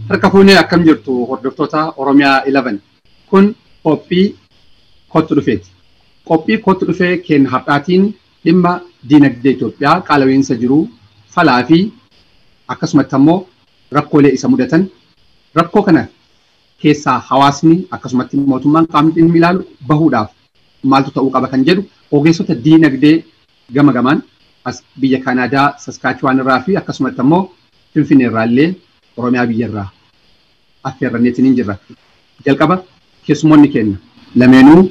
Harka fuunee akkam jirtu hordoftoota Oromiyaa 11. Kun qophii kottu dhufeeti. Qophii kottu dhufee keenya har'aatiin dhimma diinagdee Itoophiyaa qaala'insa jiru falaa fi akkasumatti ammoo rakkoolee isa mudatan rakkoo kana keessaa hawaasni akkasumatti mootummaan qaamni dhimmi ilaalu bahuudhaaf maaltu ta'uu qaba kan jedhu ogeessota diinagdee gama gamaan as biyya Kaanaadaa Saskaachuwaan irraa fi akkasumatti ammoo Finfinnee irraa illee Oromiyaa biyya irraa affeerranneetiin hin jirra. Jalqaba keessummoonni keenya lameenuu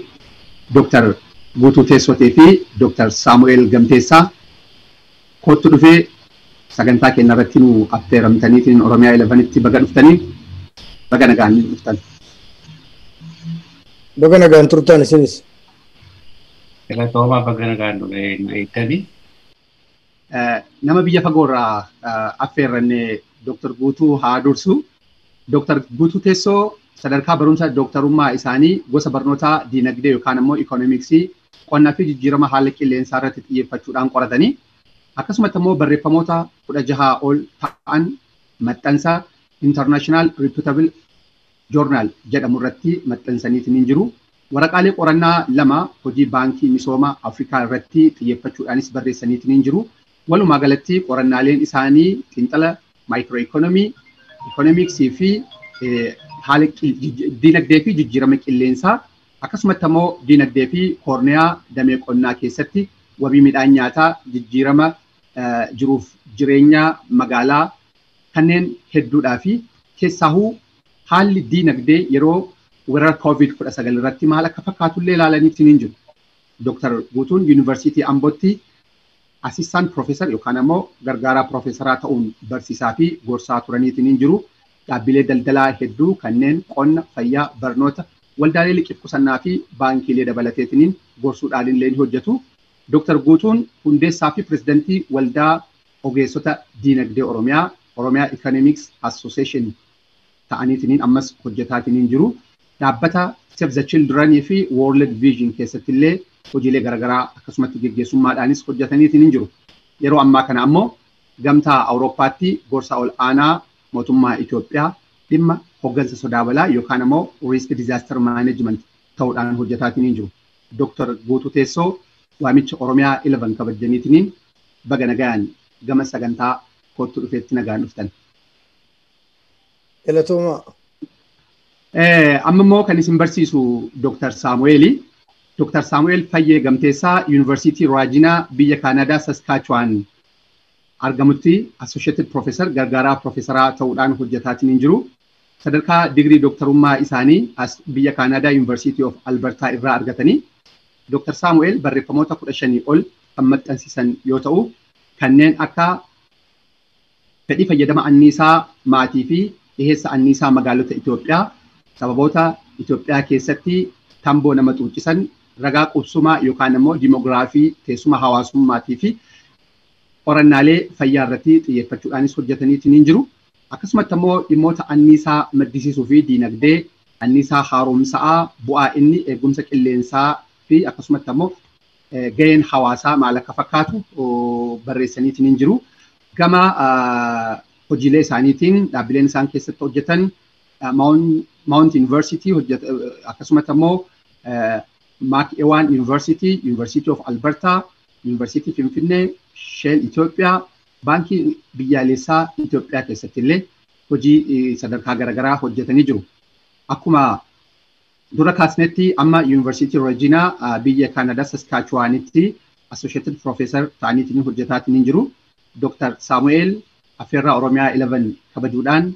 Dr. Guutuu Teessotee fi Dr. Saamu'eel Gamteessaa kottu dhufee sagantaa keenya irratti nu affeeramtaniitiin Oromiyaa 11tti baga dhuftanii baga nagaan dhuftan. Baga nagaan turtan isinis. Galatoomaa baga nagaan nu eegdanii. Nama biyya fagoorraa affeerranne Dr. Guutuu haa dursu. Dr. Guutuu Teessoo sadarkaa barumsa dooktarummaa isaanii gosa barnootaa diinagdee yookaan ammoo ikoonomiksii qonnaa fi jijjiirama haala qilleensaa irratti xiyyeeffachuudhaan qoratanii akkasumatti ammoo barreeffamoota 16 ol ta'an maxxansa International Reputable Journal jedhamu irratti maxxansaniitiin hin jiru. Waraqaalee qorannaa 2 hojii baankii misooma Afrikaa irratti xiyyeeffachuudhaanis barreessaniitiin hin jiru. Walumaa galatti qorannaaleen isaanii xiinxala maayikiroo ikoonomiksii fi haala diinagdee fi jijjiirama qilleensaa akkasumatti ammoo diinagdee fi koorniyaa damee qonnaa keessatti wabii midhaan nyaataa jijjiirama jiruuf jireenya magaalaa kanneen hedduudhaa fi keessaahuu haalli diinagdee yeroo weerara COVID-19 irratti maal akka fakkaatullee ilaalaniitiin hin jiru. Dr. Guutuun Yuunivarsiitii Ambootti Assistant Professor yookaan ammoo gargaaraa Profeesaraa ta'uun barsiisaa fi gorsaa turaniitiin hin jiru. Dhaabbilee daldalaa hedduu kanneen qonna, fayyaa, barnoota, waldaalee liqii qusannaa fi baankiilee dabalateetiin gorsuudhaan illee ni hojjetu. Dr. Guutuun hundeessaa fi pirezidantii waldaa ogeessota diinagdee Oromiyaa, Oromiyaa Economics Association ta'aniitiin ammas hojjetaatiin hin jiru. Dhaabbata Save the Children fi World Vision keessatti illee hojiilee garaagaraa akkasumatti geggeessummaadhaanis hojjetaniitiin hin jiru. Yeroo ammaa kana ammoo gamtaa Awurooppaatti gorsa ol aanaa mootummaa Itoophiyaa dhimma hoggansa sodaa balaa yookaan ammoo Risk Disaster Management ta'uudhaan hojjetaatiin hin jiru. Dr. Guutuu Teessoo waamicha Oromiyaa 11 kabajaniitiin baga nagaan gama sagantaa kottu dhufeetti nagaan dhuftan. Galatoomaa. Amma immoo kan isin barsiisu Dr. Saamu'eeli. Dr. Saamu'eel Fayyee Gamteessaa Yuunivarsiitii Raajinaa biyya Kaanaadaa Saskaachuwaan argamutti Associated Professor gargaaraa Profeesaraa ta'uudhaan hojjetaatiin hin jiru. Sadarkaa digirii dooktarummaa isaanii as biyya Kaanaadaa University of Alberta irraa argatanii Dr. Saamu'eel barreeffamoota 15 ol kan maxxansiisan yoo ta'u kanneen akka fedhii fayyadama anniisaa maatii fi dhiheessa anniisaa magaalota Itoophiyaa sababoota Itoophiyaa keessatti tamboo nama xuuccisan ragaa qubsumaa yookaan ammoo diimoogiraafii teessuma hawaasummaatii fi qorannaalee fayyaa irratti xiyyeeffachuudhaanis hojjetaniitiin hin jiru. Akkasumatti ammoo dhimmoota anniisaa maddisiisuu fi diinagdee anniisaa haaromsa'aa bu'aa inni eegumsa qilleensaa fi akkasumatti ammoo gaheen hawaasaa maal akka fakkaatu barreessaniitiin hin jiru. Gama hojiilee isaaniitiin dhaabbileen isaan keessatti hojjetan Mount University akkasumatti ammoo MacEwan University, University of Alberta, University Finfinnee, Shell Itoophiyaa, Baankii Biyyaalessaa Itoophiyaa keessatti illee hojii sadarkaa garaagaraa hojjetanii jiru. Akkuma dura kaasnetti amma University Regina biyya Kaanadaa Saskaachuwaanitti Associated Professor ta'aniitiin hojjetaatiin hin jiru. Dr. Saamu'eel affeerraa Oromiyaa 11 kabajuudhaan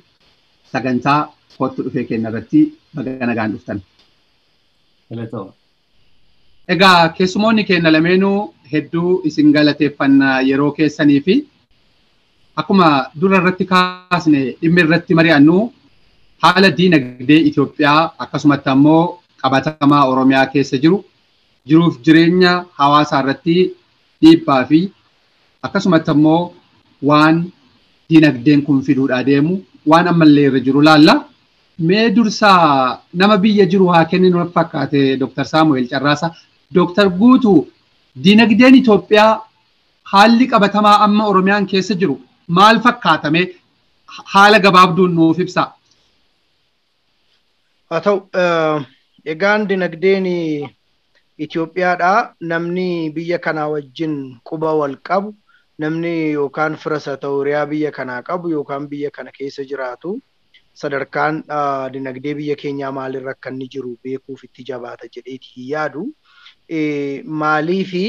sagantaa kottu dhufee keenya irratti baga nagaan dhuftan. Egaa keessumoonni keenya lameenuu hedduu isin galateeffanna yeroo keessanii fi akkuma dura irratti kaasne dhimmi irratti mari'annu haala diinagdee Itoophiyaa akkasumatti ammoo qabatamaa Oromiyaa keessa jiru jiruuf jireenya hawaasaa irratti dhiibbaa fi akkasumatti ammoo waan diinagdeen kun fiduudhaa deemu waan ammallee irra jiru laalla. Mee dursaa nama biyya jiru haa kenninu fakkaate Dr. Saamu'eel Carraasaa. Dr. Guutuu diinagdeen Itoophiyaa haalli qabatamaa amma Oromiyaan keessa jiru maal fakkaatame haala gabaabduun nuuf ibsa. Haa ta'u, egaan dinagdeen Itoophiyaadha. Namni biyya kanaa wajjin quba wal qabu, namni yookaan firas haa ta'u hiriyaa biyya kanaa qabu yookaan biyya kana keessa jiraatu sadarkaan dinagdee biyya keenyaa maalirra akka inni jiru beekuuf itti jabaata jedheeti hin yaadu. Maaliifi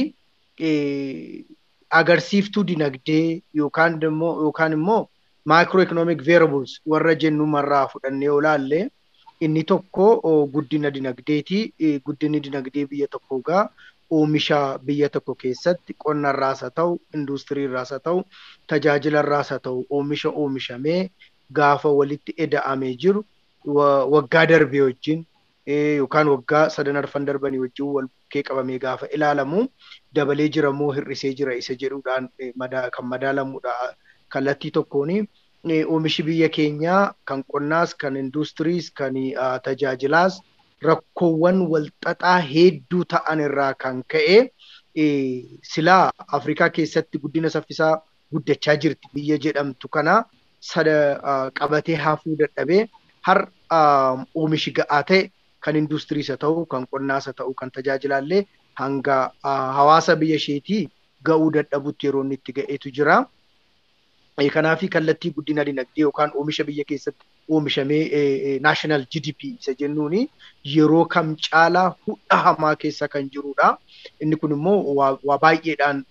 agarsiiftuu dinagdee yookaan immoo macroeconomic variables warra jennu marraa fudhannee yoo ilaalle, inni tokko guddina dinagdeeti. Guddinni dinagdee biyya tokkoo gaa oomisha biyya tokko keessatti qonnarraas haa ta'u, induustiriirraas haa ta'u, tajaajilarraas haa ta'u, oomisha oomishamee gaafa walitti eda'amee jiru waggaa darbee wajjin yookaan waggaa sadan arfan darbanii wajjin wal bukkee qabamee gaafa ilaalamu, dabalee jira moo hir'isee jira isa jedhuudhaan kan madaalamudha. Kallattii tokkoon oomishi biyya keenyaa kan qonnaas, kan induustiriis, kan tajaajilaas rakkoowwan walxaxaa hedduu ta'an irraa kan ka'e silaa Afrikaa keessatti guddina saffisaa guddachaa jirti biyya jedhamtu kana sada qabatee hafuu dadhabee, har oomishi ga'aa ta'e kan induustiriis haa ta'u, kan qonnaas haa ta'u, kan tajaajilaallee hanga hawaasa biyya isheetii ga'uu dadhabutti yeroo inni itti ga'eetu jira. Kanaafi kallattii guddina dinagdee yookaan oomisha biyya keessatti oomishamee, national GDP isa jennuuni, yeroo kam caalaa hudha hamaa keessa kan jirudha. Inni kun immoo waa baay'eedhaan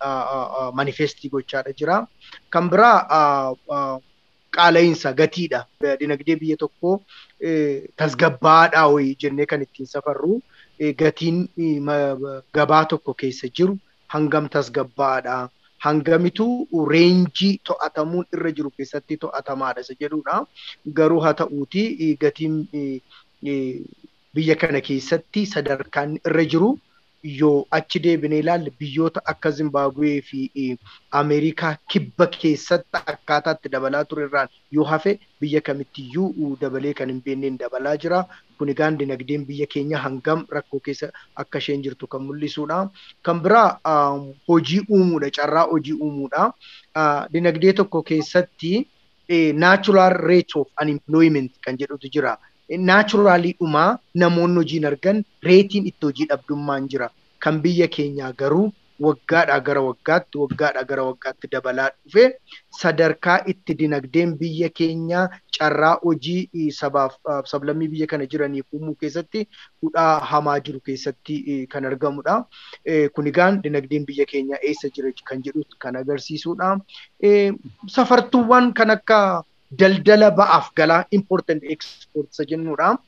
manifest gochaadha jira. Kan biraa qaala'iinsa gatiidha. Dinagdee biyya tokkoo tasgabbaadhaa wayii jennee kan ittiin safarru gatiin gabaa tokko keessa jiru hangam tasgabbaadha, hangamitu range to'atamuun irra jiru keessatti to'atamaadha isa jedhudha. Garuu haa ta'uuti, gatiin biyya kana keessatti sadarkaan irra jiru yoo achi deebinee ilaalle, biyyoota akka Zimbaabuwee fi Ameerikaa Kibba keessatti akkaataatti dabalaa ture irraan yoo hafe biyya kamittiyyuu dabalee kan hin beekneen dabalaa jira. Kun egaan dinagdeen biyya keenya hangam rakkoo keessa akka isheen jirtu kan mul'isudha. Kan biraa hojii uumuudha, carraa hojii uumuudha. Dinagdee tokko keessatti natural rate of unemployment kan jedhutu jira. Naturally dhumaa namoonni hojii hin argan rateiin itti hojii dhabdummaan jira. Kan biyya keenyaa garuu waggaadhaa gara waggaatti, waggaadhaa gara waggaatti dabalaa dhufe, sadarkaa itti dinagdeen biyya keenyaa carraa hojii sabaaf sablammii biyya kana jiraniif uumuu keessatti hudhaa hamaa jiru keessatti kan argamudha. Kun egaan dinagdeen biyya keenyaa eessa jira kan jedhu kan agarsiisudha. Safartuuwwan kan akka daldala ba'aaf galaa, import and export isa jennudha.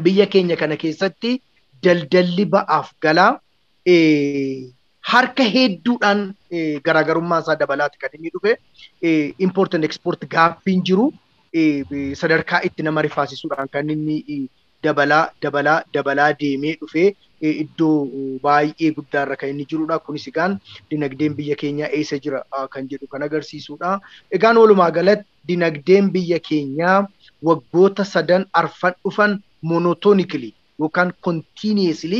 Biyya keenya kana keessatti daldalli ba'aaf galaa harka hedduudhaan garaagarummaa isaa dabalaati kan inni dhufe. Import and export gapiin jiru sadarkaa itti nama rifaasisuudhaan kan inni dabalaa dabalaa dabalaa deemee dhufee iddoo baay'ee guddaarra kan inni jirudha. Kunis egaan dinagdeen biyya keenyaa eessa jira kan jedhu kan agarsiisudha. Egaan walumaa galatti dinagdeen biyya keenyaa waggoota sadan arfan dhufan monotonically yookaan continuously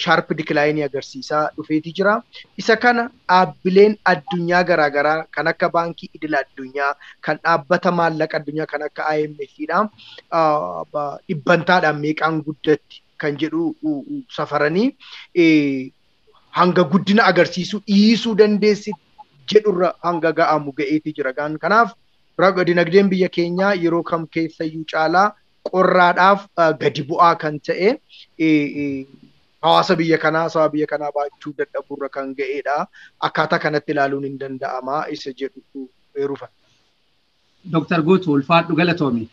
sharp decline agarsiisaa dhufeeti jira. Isa kana dhaabbileen addunyaa garaagaraa kan akka Baankii Idil Addunyaa, kan Dhaabbata Maallaqa Addunyaa kan akka IMF dha. Dhibbantaadhaan meeqaan guddatti kan jedhu safaranii hanga guddina agarsiisuu dhiisuu dandeessi jedhurra hanga ga'amu ga'eeti jira. Kanaaf dinagdeen biyya keenyaa yeroo kam keessayyuu caalaa qorraadhaaf gadi bu'aa kan ta'e, hawaasa biyya kanaa, saba biyya kanaa baachuu dadhabuurra kan ga'edha. Akkaataa kanatti ilaaluun hin danda'ama isa jedhu eerufa. Dooktar Guutuu, ulfaadhu, galatoomi.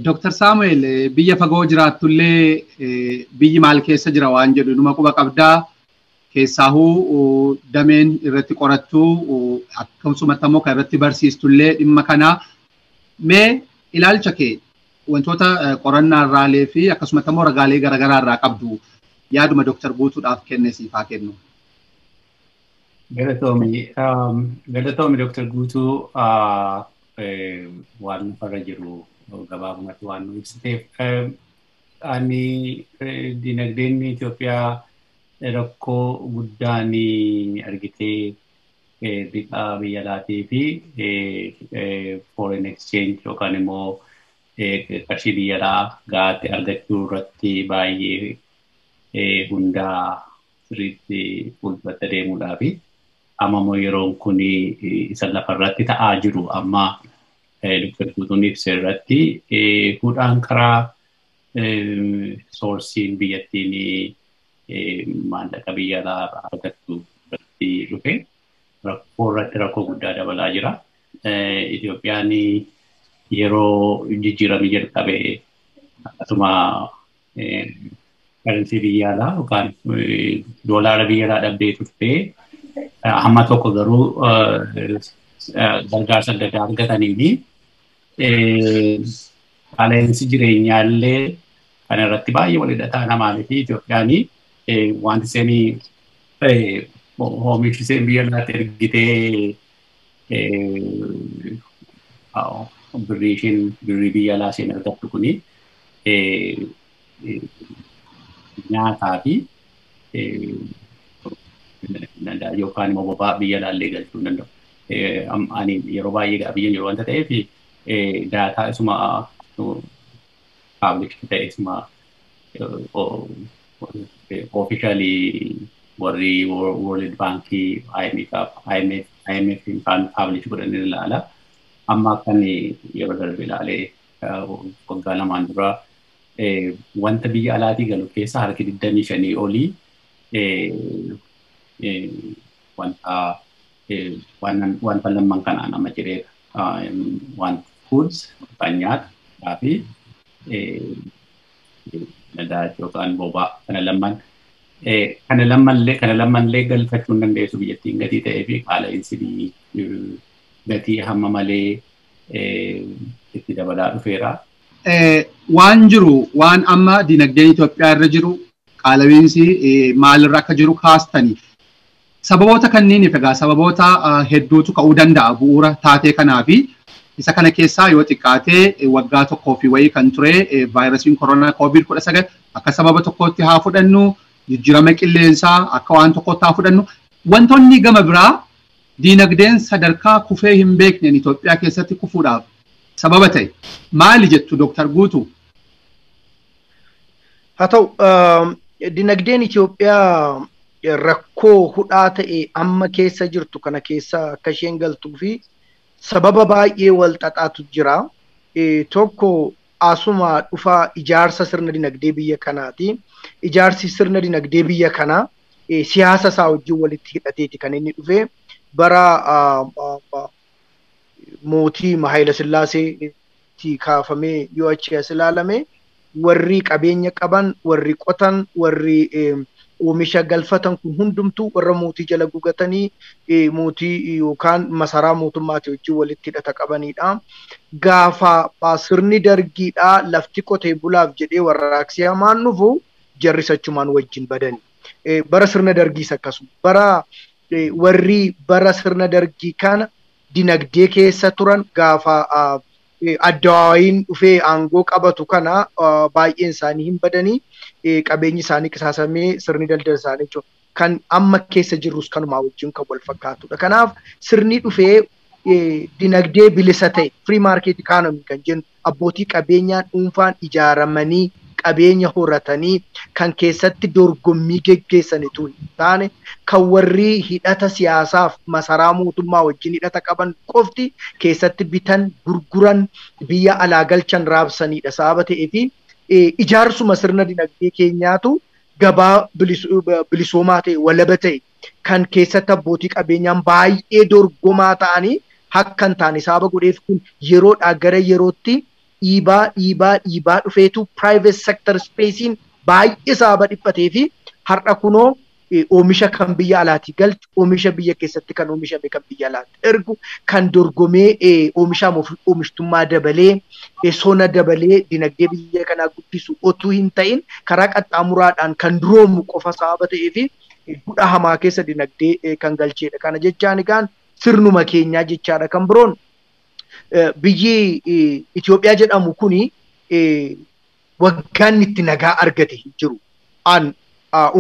Dooktar Saamu'eel, biyya fagoo jiraattullee biyyi maal keessa jira waan jedhu numa quba qabdaa. Keessaahuu dameen irratti qorattu, akkasumatti ammoo kan irratti barsiistullee dhimma kanaa. Mee ilaalcha kee wantoota qorannaa irraalee fi akkasumatti ammoo ragaalee garaagaraa irraa qabdu yaaduma Dooktar Guutuudhaaf kenne siif haa kennu. Galatoomi, galatoomi Dooktar Guutuu, waan lafarra jiru gabaabumatti waan nu ibsiteef. Ani dinagdeen Itoophiyaa rakkoo guddaan argitee liqaa biyya alaatii fi foreign exchange yookaan immoo Qarshii biyya alaa gahaatti argachuu irratti baay'ee hundaa sirriitti fuulduratti adeemuudhaafi amma immoo yeroon kun isa lafarratti ta'aa jiru amma Dr. Guutuun ibsa irratti hudhaan karaa soorsiin biyyattiin maallaqa biyya alaa argattu irratti dhufe rakkoo irratti rakkoo guddaa dabalaa jira. Itoophiyaan yeroo jijjiiramni jalqabe akkasuma currency biyya alaa yookaan doolaara biyya alaa dhabdee turte hamma tokko garuu gargaarsa adda addaa argataniini qaala'insi jireenyaa illee kana irratti baay'ee wal hidhataa namaa fi Itoophiyaan wanti isheen oomishi isheen biyya alaatti ergitee birrii isheen birrii biyya alaa isheen argattu kuni nyaataa fi yookaan immoo boba'aa biyya alaallee galchuu hin danda'u. Ani yeroo baay'ee gaa biyya jiru wanta ta'eef daataa isuma public ta'e isuma officially warri World Bank IMF IMF publish godhanii ilaala. Amma akkan yeroo darbe ilaalee waggaa lamaan dura wanta biyya alaatii galu keessa harki 25 olii wanta wanta lamman kanaan amma jedheera. Wanta foods yookaan nyaata fi nadaaj yookaan boba'aa kana lammanillee galfachuu hin dandeessu biyyattiin gatii ta'ee fi qaala'insi gatii hamma malee itti dabalaa dhufeera. Waan jiru, waan amma dinagdeen Itoophiyaa irra jiru, qaala'insi maalirra akka jiru kaastanii. Sababoota kanniiniif egaa sababoota hedduutu ka'uu danda'a bu'uura taatee kanaa fi isa kana keessaa yoo xiqqaatee waggaa tokkoo fi wayii kan ture vaayirasiin koronaa COVID-19 akka sababa tokkootti haa fudhannu, jijjiirama qilleensaa akka waan tokkootti haa fudhannu. Wantoonni gama biraa diinagdeen sadarkaa kufee hin beekneen Itoophiyaa keessatti kufuudhaaf sababa ta'e maali jettu, Dooktar Guutuu? Haa ta'u, dinagdeen Itoophiyaa rakkoo hudhaa ta'e amma keessa jirtu kana keessa akka isheen galtuu fi sababa baay'ee wal xaxaatu jira. Tokko asuma dhufa ijaarsa sirna dinagdee biyya kanaati. Ijaarsi sirna dinagdee biyya kanaa siyaasa isaa wajjin walitti hidhateeti kan inni dhufe. Bara mootii Haayila Sillaaseetti kaafamee yoo achi as ilaalame, warri qabeenya qaban, warri qotan, warri oomisha galfatan kun hundumtuu warra mootii jala gugatanii mootii yookaan masaraa mootummaati wajjin walitti hidhata qabanidha. Gaafa sirni dargiidhaa lafti qotee bulaaf jedhee warraaqsi hamaan dhufu jarri sachumaan wajjin badani. Bara sirna dargiis akkasuma. Bara warri bara sirna dargii kana dinagdee keessa turan gaafa addawaayiin dhufee aangoo qabatu kana baay'een isaanii hin badanii, qabeenyi isaanii qisaasamee sirni daldala isaanii jechuudha. Kan amma keessa jirrus kanumaa wajjin kan wal fakkaatudha. Kanaaf sirni dhufee dinagdee bilisa ta'e, free market economy kan jennu, abbootii qabeenyaan dhuunfaan ijaaramanii qabeenya horatanii kan keessatti dorgommii geggeessanitu hin taane, kan warri hidhata siyaasaaf masaraa mootummaa wajjin hidhata qaban qofti keessatti bitan, gurguran, biyya alaa galchan, raabsanidha sababa ta'ee fi ijaarsuma sirna dinagdee keenyaatu gabaa bilisoomaa ta'e, walaba ta'e, kan keessatti abbootii qabeenyaan baay'ee dorgomaa ta'anii akka hin taane sababa godheef, kun yeroodhaa gara yerootti dhiibaa dhiibaa dhiibaa dhufeetu private sector spacein baay'ee sababa dhiphatee fi har'a kunoo oomisha kan biyya alaatii galchu, oomisha biyya keessatti kan oomishame kan biyya alaatti ergu, kan dorgomee oomisha oomishtummaa dabalee, sona dabalee dinagdee biyya kanaa guddisu otuu hin ta'in karaa qaxxaamuraadhaan kan duroomu qofa sababa ta'ee fi hudha hamaa keessa dinagdee kan galcheedha. Kana jechaan egaan sirnuma keenyaa jechaadha. Kan biroon biyyi Itoophiyaa jedhamu kuni waggaan itti nagaa argate hin jiru. An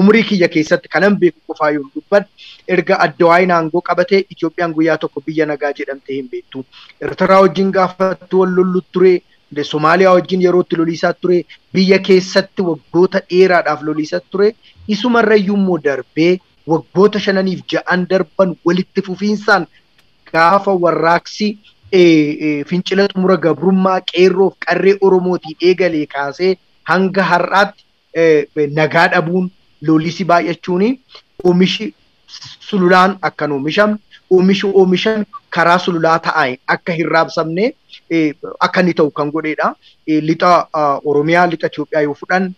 umurii kiyya keessatti kanan beeku qofaa yoo dubbadhu, erga addawaayin aangoo qabatee Itoophiyaan guyyaa tokko biyya nagaa jedhamtee hin beektu. Eertiraa wajjin gaafattu wal lollu ture. Somaaliyaa wajjin yeroo itti loliisaa ture, biyya keessatti waggoota dheeraadhaaf loliisaa ture, isumarrayyuu immoo darbee waggoota 5 fi 6 darban walitti fufiinsaan gaafa warraaqsi fincila xumura gabrummaa qeerroof qarree Oromootii eegalee kaasee hanga har'aatti nagaa dhabuun, lolisi baay'achuun, oomishi sululaan akka hin oomishamne, oomishi oomishame karaa sululaa ta'e akka hin raabsamne akka inni ta'u kan godhedha. Lixa Oromiyaa, lixa Itoophiyaa yoo fudhan,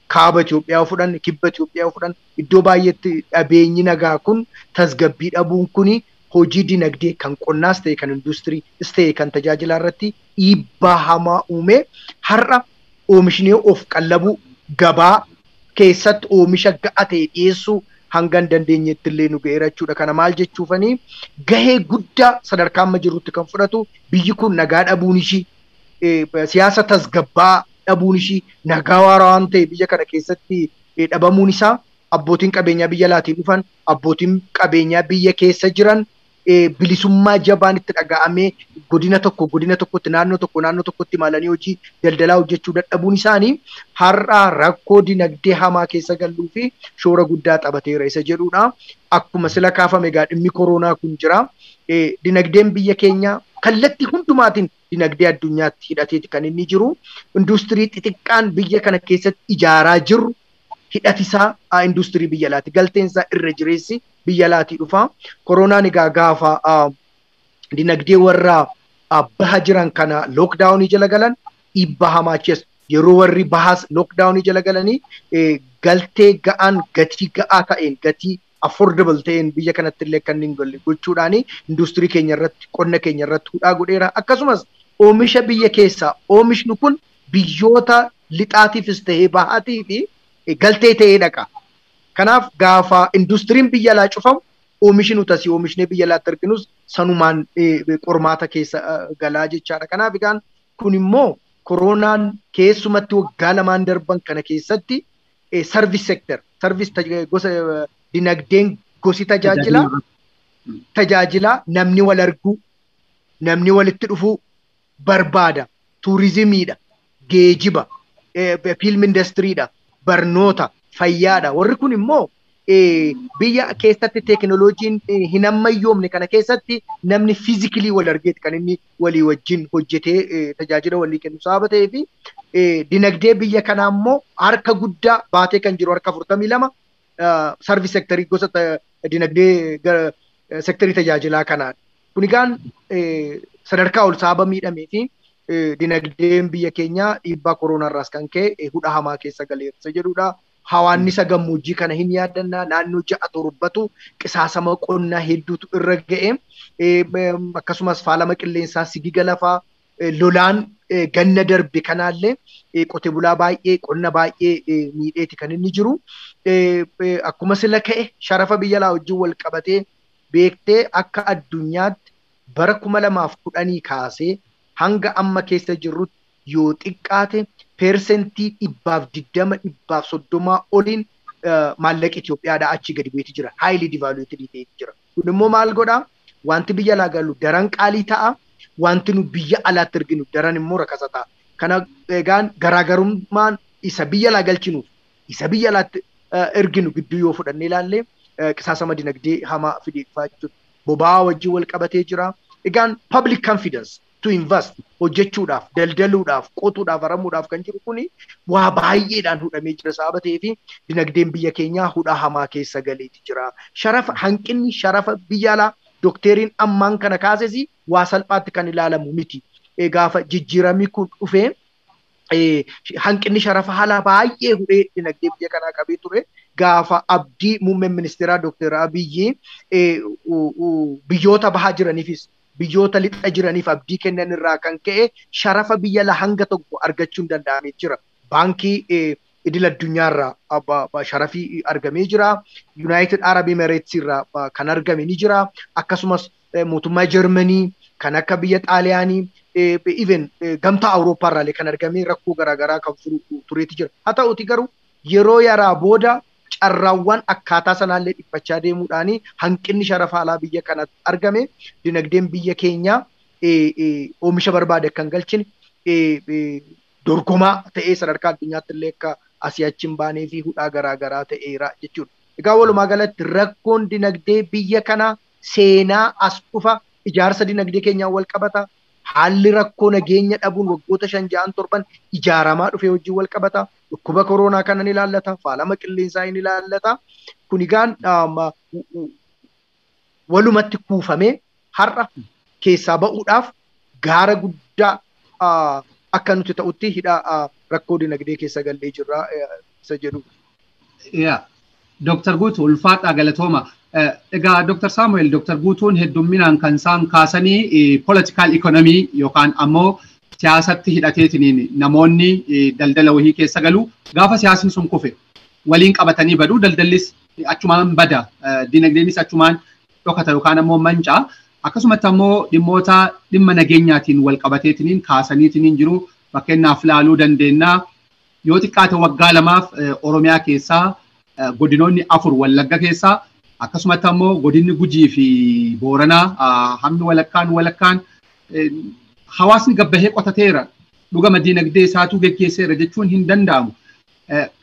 kaaba Itoophiyaa yoo fudhan, kibba Itoophiyaa yoo fudhan, iddoo baay'eetti dhabeenyi nagaa kun, tasgabbii dhabuun kuni hojii dinagdee kan qonnaas ta'e, kan industiriis ta'e, kan tajaajilaa irratti dhiibbaa hamaa uume. Har'a oomishnee of qallabuu, gabaa keessatti oomisha ga'a ta'e dhiyeessuu hanga hin dandeenyetti illee nu ga'eera jechuudha. Kana maal jechuufanii, gahee guddaa sadarkaa amma jirrutti kan fudhatu biyyi kun nagaa dhabuun ishii, siyaasa tasgabbaa dhabuun ishii, nagaa waaraa waan ta'e biyya kana keessatti dhabamuun isaa, abbootiin qabeenyaa biyya alaatiin dhufan, abbootiin qabeenyaa biyya keessa jiran bilisummaa jabaan itti dhaga'amee godina tokko godina tokkotti, naannoo tokko naannoo tokkotti imalanii hojii daldalaa hojjechuu dadhabuun isaanii har'a rakkoo dinagdee hamaa keessa galluu fi shoora guddaa taphateera isa jedhudha. Akkuma sila kaafame egaa dhimmi koronaa kun jira. Dinagdeen biyya keenyaa kallattii hundumaatiin dinagdee addunyaatti hidhateeti kan inni jiru. Industirii xixiqqaan biyya kana keessatti ijaaraa jirru hidhatisaa industirii biyya alaati. Galteen isaa irra jireessi biyya alaatii dhufa. Koronaan egaa gaafa dinagdee warra baha jiran kana lockdownii jala galan dhiibbaa hamaa achi yeroo warri bahaas lockdownii jala galanii galtee ga'aan gatii ga'aa ta'een, gatii affordable ta'een biyya kanatti illee kan hin galle gochuudhaan industirii keenya irratti, qonna keenya irratti hudhaa godheera. Akkasumas oomisha biyya keessaa oomishni kun biyyoota lixaatiifis ta'ee bahaatii fi galtee ta'ee dhaqa. Kanaaf gaafa industiriin biyya alaa cufamu, oomishi nuti asii oomishnee biyya alaatti arginus sanumaan qormaata keessa galaa jechaadha. Kanaaf egaan kun immoo koronaan keessumatti waggaa 2n darban kana keessatti service sector, service gosa dinagdeen gosi tajaajilaa namni wal arguu, namni walitti dhufuu barbaada, turizimiidha, geejiba, film industrydha, barnoota, fayyaadha. Warri kun immoo biyya keessatti teekinooloojiin hin ammayyoomne kana keessatti namni physically wal argeeti kan inni walii wajjin hojjetee tajaajila walii kennu sababa ta'ee fi dinagdee biyya kanaa immoo harka guddaa baatee kan jiru, harka 42, service sectorii gosa dinagdee sectorii tajaajilaa kanaadha. Kun egaan sadarkaa ol sababa miidhamee fi dinagdeen biyya keenyaa dhiibbaa kooronaarraas kan ka'e hudha hamaa keessa galeera jedhudha. Hawaannisa gammoojjii kana hin yaadannaa, naannoo ja'a torbatu qisaasama qonnaa hedduutu irra ga'e. Akkasumas faalama qilleensaa, sigiga lafaa, lolaan ganna darbe kanaallee qote bulaa baay'ee, qonna baay'ee miidheeti kan inni jiru. Akkuma sila ka'e sharafa biyya alaa wajjin wal qabatee, beektee, akka addunyaatti bara 2010 kaasee hanga amma keessa jirrutti yoo xiqqaate 120%, 130% oliin maallaqi Itoophiyaadhaa achi gadi bu'eeti jira. Highly devaluated ta'eeti jira. Kun immoo maal godhaa? Wanti biyya alaa galu daran qaalii ta'a. Wanti nu biyya alaatti erginu daran immoo rakasa ta'a. Kana egaan garaagarummaan isa biyya alaa galchinuuf isa biyya alaatti erginu gidduu yoo fudhannee ilaalle qisaasama dinagdee hamaa fidee dhufaa jechuudha. Boba'aa wajjin wal qabatee jira. Egaan public confidence to invest, hojjechuudhaaf, daldaluudhaaf, qotuudhaaf, haramuudhaaf kan jiru kuni waa baay'eedhaan hudhamee jira sababa ta'eef dinagdeen biyya keenyaa hudhaa hamaa keessa galeeti jira. Sharafa, hanqinni sharafa biyya alaa dokteeriin ammaan kana kaases waa salphaatti kan ilaalamu miti. Gaafa jijjiiramni kun dhufee hanqinni sharafa haala baay'ee hudhee dinagdee biyya kanaa qabee ture. Gaafa abdii muummeen ministeeraa Dookter Abiyyi biyyoota bahaa jiraniifis biyyoota lixa jiraniif abdii kennan irraa kan ka'e sharafa biyya alaa hanga tokko argachuun danda'amee jira. Baankii idil addunyaarraa sharafii argamee jira. United Arab Emirates irraa kan argame ni jira. Akkasumas mootummaa Jarmanii, kan akka biyya Xaaliyaanii, even gamtaa Awurooppaa irraallee kan argame rakkoo garaagaraa kan furu tureeti jira. Haa ta'uti garuu yeroo yaraa booda carraawwan akkaataa sanaallee dhiphachaa deemuudhaan hanqinni sharafa alaa biyya kanatti argame dinagdeen biyya keenyaa oomisha barbaade akka hin galchine dorgomaa ta'ee sadarkaa addunyaatti illee akka asii achi hin baanee fi hudhaa garaagaraa ta'eera jechuudha. Egaa walumaa galatti rakkoon dinagdee biyya kanaa seenaa as dhufa ijaarsa dinagdee keenyaan wal qabata. Haalli rakkoo nageenya dhabuun waggoota 5, 6, 7 ijaaramaa dhufee wajjin wal qabata. Dhukkuba koronaa kana ni ilaallata. Faalama qilleensaa ni ilaallata. Kun egaan walumatti kuufamee har'a keessaa ba'uudhaaf gaara guddaa akka nuti ta'utti hidha rakkoo dinagdee keessa gallee jirra isa jedhu. Dr. Guutuu ulfaadhaa galatooma. Egaa Dr. Saamu'eel, Dr. Guutuun heddumminaan kan isaan kaasanii political economy yookaan ammoo siyaasatti hidhateetiniin namoonni daldala wahii keessa galu gaafa siyaasni sun kufe waliin qabatanii badu, daldallis achumaan bada, dinagdeenis achumaan dhokata yookaan ammoo mancaa. Akkasumatti ammoo dhimmoota dhimma nageenyaatiin wal qabateetiniin kaasaniitiniin jiru fakkeenyaaf laaluu dandeenya. Yoo xiqqaate waggaa 2 Oromiyaa keessaa godinoonni 4 Wallagga keessaa akkasumatti ammoo godinni Gujii fi Booranaa hammi walakkaan hawaasni gabbahee qotateera dhugama dinagdee isaatuu geggeesseera jechuun hin danda'amu.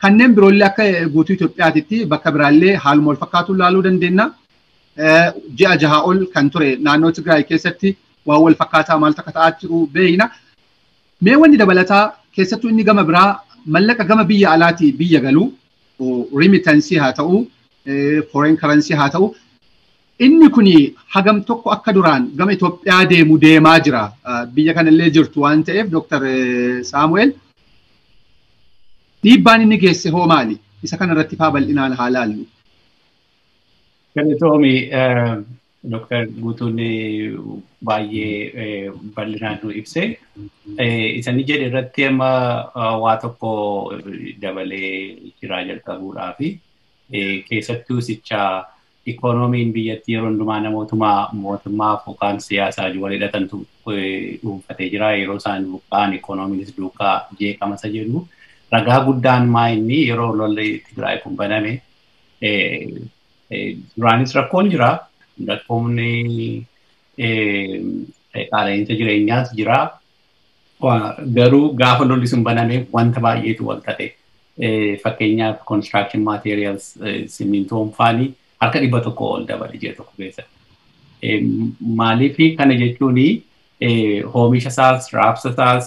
Kanneen biroollee akka guutuu Itoophiyaatitti bakka biraallee haaluma wal fakkaatuun laaluu dandeenya. Ji'a 6 ol kan ture naannoo Tigraay keessatti waan wal fakkaataa maaltu akka ta'aa jiru beekna. Mee wanni dabalataa keessattuu inni gama biraa mallaqa gama biyya alaatii biyya galuu remittance haa ta'u foreign currency haa ta'u inni kuni hagam tokko akka duraan gama Itoophiyaa deemu deemaa jira. Biyya kanallee jirtu waan ta'eef Dr. Saamu'eel dhiibbaan inni geesse hoo maali? Isa kanarratti faa bal'inaan haa laallu. Galatoomi Dr. Guutuun baay'ee bal'inaan nu ibse. Isani jedhe irratti amma waa tokko dabalee jiraa jalqabuudhaafi keessattuu sicha ikoonomiin biyyattii yeroo hundumaa namootuma mootummaaf yookaan siyaasaa wal hidhatantu dhuunfatee jira. Yeroo isaan buqqa'an ikoonomiinis duukaa jeeqama isa jedhu. Ragaa guddaan maa inni yeroo lolli Tigraay kun baname duraanis rakkoon jira. Rakkoon qaala'insa jireenyaas jira. Garuu gaafa lolli sun baname wanta baay'eetu wal ta'e. Fakkeenyaaf construction materials simmintoon faanii harka 100 ol dabale ji'a tokko keessatti. Maaliif kana jechuun oomisha isaas, raabsa isaas,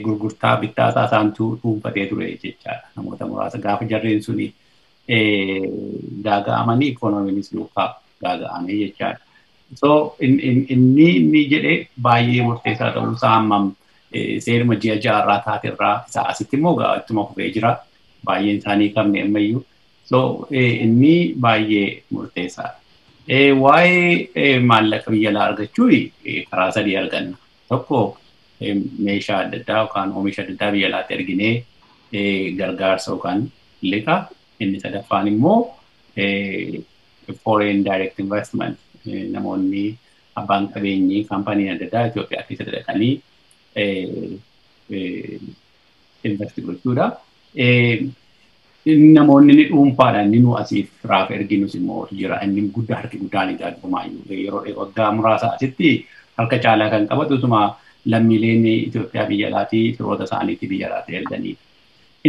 gurgurtaa bittaa isaa isaantu dhuunfatee ture jechaadha. Namoota muraasa gaafa jarreen suni gaaga'amanii ikoonomiinis duukaa gaaga'amee jechaadha. So inni jedhe baay'ee murteessaa ta'uusaa hammam seeruma ji'a 6 irraa taaterraa isaa asitti immoo ittuma kufee jira. Baay'een isaanii qabne ammayyuu. So inni baay'ee murteessaadha. Waa'ee maallaqa biyya alaa argachuu karaa 3 arganna. Tokko meeshaa adda addaa yookaan oomisha adda addaa biyya alaatti erginee gargaarsa yookaan liqa. Inni sadaffaan immoo foreign direct investment namoonni abbaan qabeenyii kaampaniin adda addaa Itoophiyaa keessa dhaqanii invest gochuudha. Namoonni ni dhuunfaadhaan inni nu asiif raaf erginus immoo jira. Inni guddaa harki guddaan egaa dhumaayyuu yeroo waggaa muraasa asitti harka caalaa kan qabatu utuma lammiileen Itoophiyaa biyya alaatii firoota isaaniitti biyya alaatti erganidha.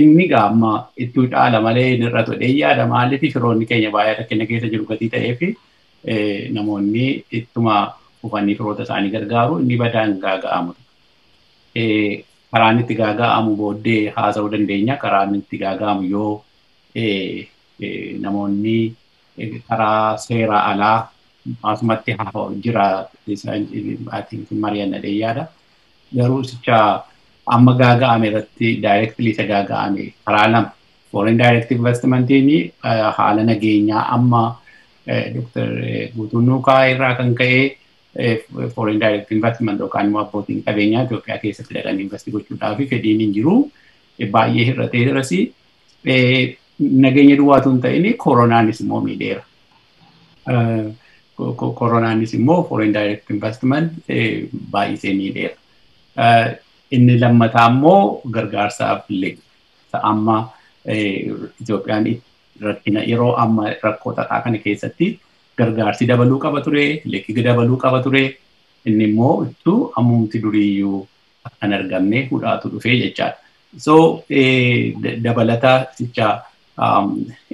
Inni amma ittuu caala malee inni irra todhee yaada maaliif firoonni keenya baay'ee rakkina keessa jiru gatii ta'ee fi namoonni ittuma uffanni firoota isaanii gargaaru inni badaan gaaga'amu. Karaan itti gaaga'amu booddee haasa'uu dandeenya. Karaan itti gaaga'amu yoo namoonni karaa seera alaa asumatti hafa jira mari'anna yaada. Garuu sicha amma gaaga'ame irratti directly isa gaaga'ame karaa lama. Foreign direct investmentiin haala nageenyaa amma Dr. Guutuun Nuukaa irraa kan ka'e foreign direct investment yookaan immoo abbootiin qabeenyaa Itoophiyaa keessatti dhaqanii invest gochuudhaaf fedhiin hin jiru. Baay'ee hir'atee jiras. Nageenya duwwaatu hin ta'in koronaanis immoo miidheera. Koronaanis immoo foreign direct investment baay'isee miidheera. Inni lammataa immoo gargaarsaaf liqa. Amma Itoophiyaan rakkina yeroo amma rakkoo xaxaa kana keessatti gargaarsi dabaluu qaba ture, liqi dabaluu qaba ture. Inni immoo ittuu ammumti duriiyyuu Kan argamne hudhaatu dhufee jechaadha. So dabalataa jecha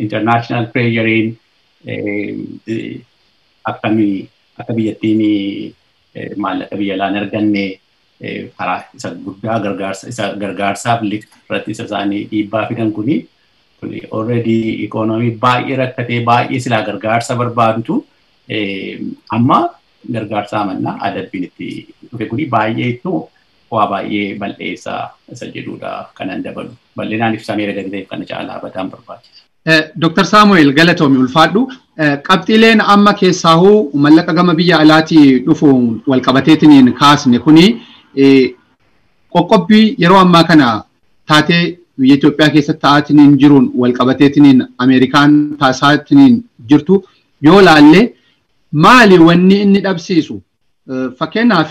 international pressurein akkamii akka biyyattiin maallaqa biyya alaan arganne karaa isa guddaa gargaarsa isa gargaarsaaf irratti isa isaanii dhiibbaa fidan kuni already economy baay'ee rakkatee baay'ee silaa gargaarsa barbaadutu amma gargaarsa amannaa adabbiin itti dhufe kuni baay'ee ittuu waa baay'ee bal'eessaa isa jedhudha kanan dabalu. Bal'inaan ibsameera gadi ta'eef kana caalaa bataan barbaachisa. Dr. Saamu'eel galatoomi ulfaadhu. Qabxiileen amma keessaahuu mallaqa gama biyya alaatii dhufuun walqabateetiniin kaasne kuni qoqqobbii yeroo ammaa kana taatee biyya Itoophiyaa keessatti ta'aatiniin jiruun walqabateetiniin Ameerikaan taasisaatiniin jirtu yoo laalle maali wanni inni dhabsiisu? Fakkeenyaaf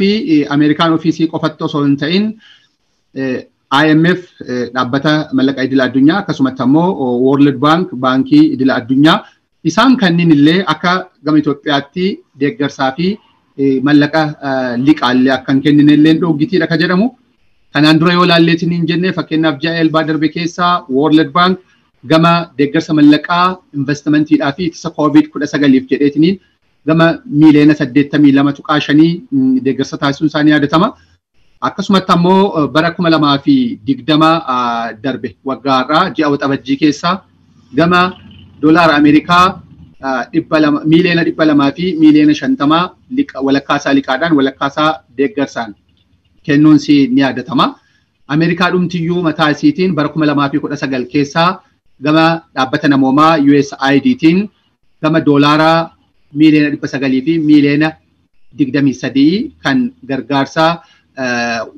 Ameerikaan ofiisii qofatti osoo hin ta'in IMF dhaabbata mallaqa idila addunyaa akkasumatti ammoo World Bank baankii idila addunyaa isaan kanneen illee akka gama Itoophiyaatti deeggarsaa fi mallaqa liqaallee akka hin kennine illee dhoggitiidha ka jedhamu. Kanaan dura yoo laalleetiin hin jenne fakkeenyaaf ji'a elbaa darbe keessaa World Bank gama deeggarsa mallaqaa investimentiidhaa fi ittisa COVID-19 jedheetiniin gama miiliyoona 82.5 deeggarsa taasisuun isaanii yaadatama. Akkasumatti ammoo bara 2020 darbe waggaarraa ji'a waxabajjii keessaa gama doolaara Ameerikaa miiliyoona 200 fi miiliyoona 50 walakkaasaa liqaadhaan walakkaasaa deeggarsaan kennuunsi ni yaadatama. Ameerikaa dhumtiyyuu mataa isiitiin bara 2019 keessaa gama dhaabbata namoomaa USAIDtiin gama doolaara miiliyoona 900 fi miiliyoona 23 kan gargaarsa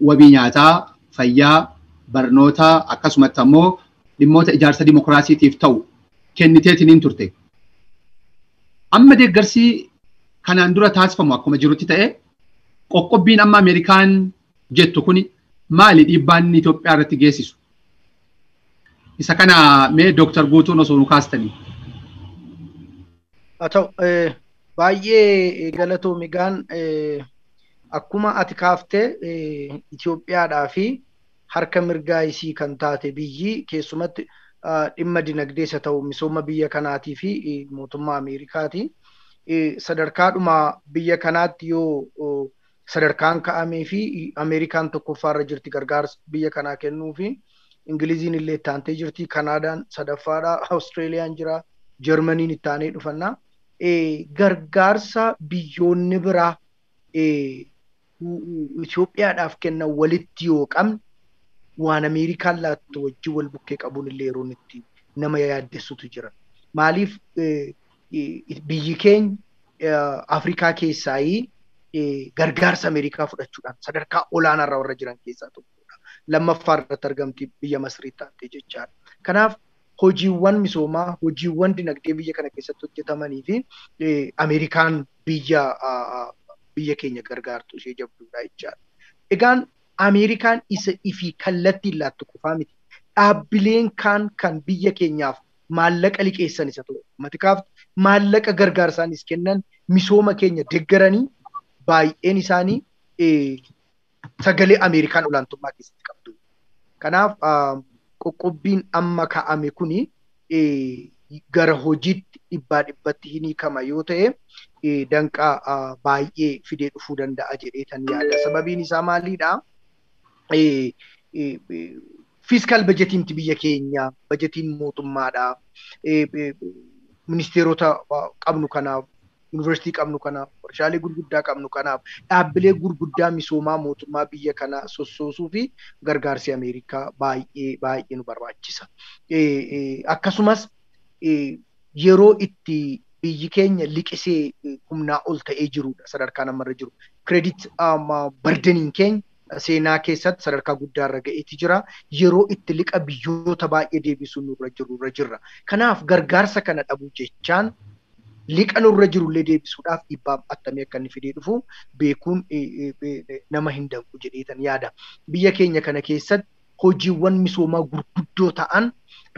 wabii nyaataa, fayyaa, barnoota akkasumatti ammoo dhimmoota ijaarsa dimokiraasiitiif ta'u kenniteetiniin turte. Amma deeggarsi kanaan dura taasifamu akkuma jirutti ta'e qoqqobbiin amma Ameerikaan jettu kuni maali dhiibbaan inni Itoophiyaa irratti geessisu? Isa kana mee Dooktar Guutuun osoo nu kaastanii. Haa ta'u baay'ee galatoomi gaan akkuma ati kaaftee Itoophiyaadhaa fi harka mirgaa isii kan taate biyyi keessumatti dhimma dinagdee isa ta'u misooma biyya kanaatii fi mootummaa Ameerikaati. Sadarkaadhuma biyya kanaatti yoo sadarkaan ka'amee fi Ameerikaan tokkoffaarra jirti gargaarsa biyya kanaa kennuu fi Ingiliziin illee itti aantee jirti, Kanaadaan sadaffaadha, Awustiraaliyaan jira, Jarmaniin itti aanee dhufanna. Gargaarsa biyyoonni biraa Itoophiyaadhaaf kennan walitti yoo qabne waan Ameerikaan laattu wajjin wal bukkee qabuun illee yeroon itti nama yaaddessutu jira. Maaliif biyyi keenya Afrikaa keessaayii gargaarsa Ameerikaa fudhachuudhaan sadarkaa olaanaarra warra jiran keessaa tokkodha. Lammaffaa irratti argamti biyya Masrii taate jechaadha. Kanaaf hojiiwwan misoomaa, hojiiwwan dinagdee biyya kana keessatti hojjetamanii fi Ameerikaan biyya keenya gargaartu ishee jabduudha jechaadha. Egaan Ameerikaan isa ifii kallattiin laattu qofaa miti. Dhaabbileen kaan kan biyya keenyaaf maallaqa liqeessan isa ta'u. Matikaaf maallaqa gargaarsaanis kennan misooma keenya deeggaranii baay'een isaanii sagalee Ameerikaan olaantummaa keessatti qabdu. Kanaaf qoqqobbiin amma kaa'ame kuni gara hojiitti dhibbaa dhibbatti hin hiikama yoo ta'e danqaa baay'ee fidee dhufuu danda'a jedheetan yaada. Sababiin isaa maalidha? Fiiskaal bajetiin biyya keenya, bajetiin mootummaadha. Ministeerota qabnu kanaaf, yuunivarsiitii qabnu kanaaf, warshaalee gurguddaa qabnu kanaaf, dhaabbilee gurguddaa misoomaa mootummaa biyya kanaa sossoosuu fi gargaarsi Ameerikaa baay'ee baay'ee nu barbaachisa. Akkasumas yeroo itti biyyi keenya liqisee humnaa ol ta'ee jirudha sadarkaa namarra jiru. Kireedit bardeniin keenya seenaa keessatti sadarkaa guddaarra ga'eeti jira. Yeroo itti liqa biyyoota baay'ee deebisuu nurra jirurra jirra. Kanaaf gargaarsa kana dhabuu jechaan liqa nurra jirullee deebisuudhaaf dhiibbaa attamii akka inni fidee dhufu beekuun nama hin danqu jedheetan yaada. Biyya keenya kana keessatti hojiiwwan misoomaa gurguddoo ta'an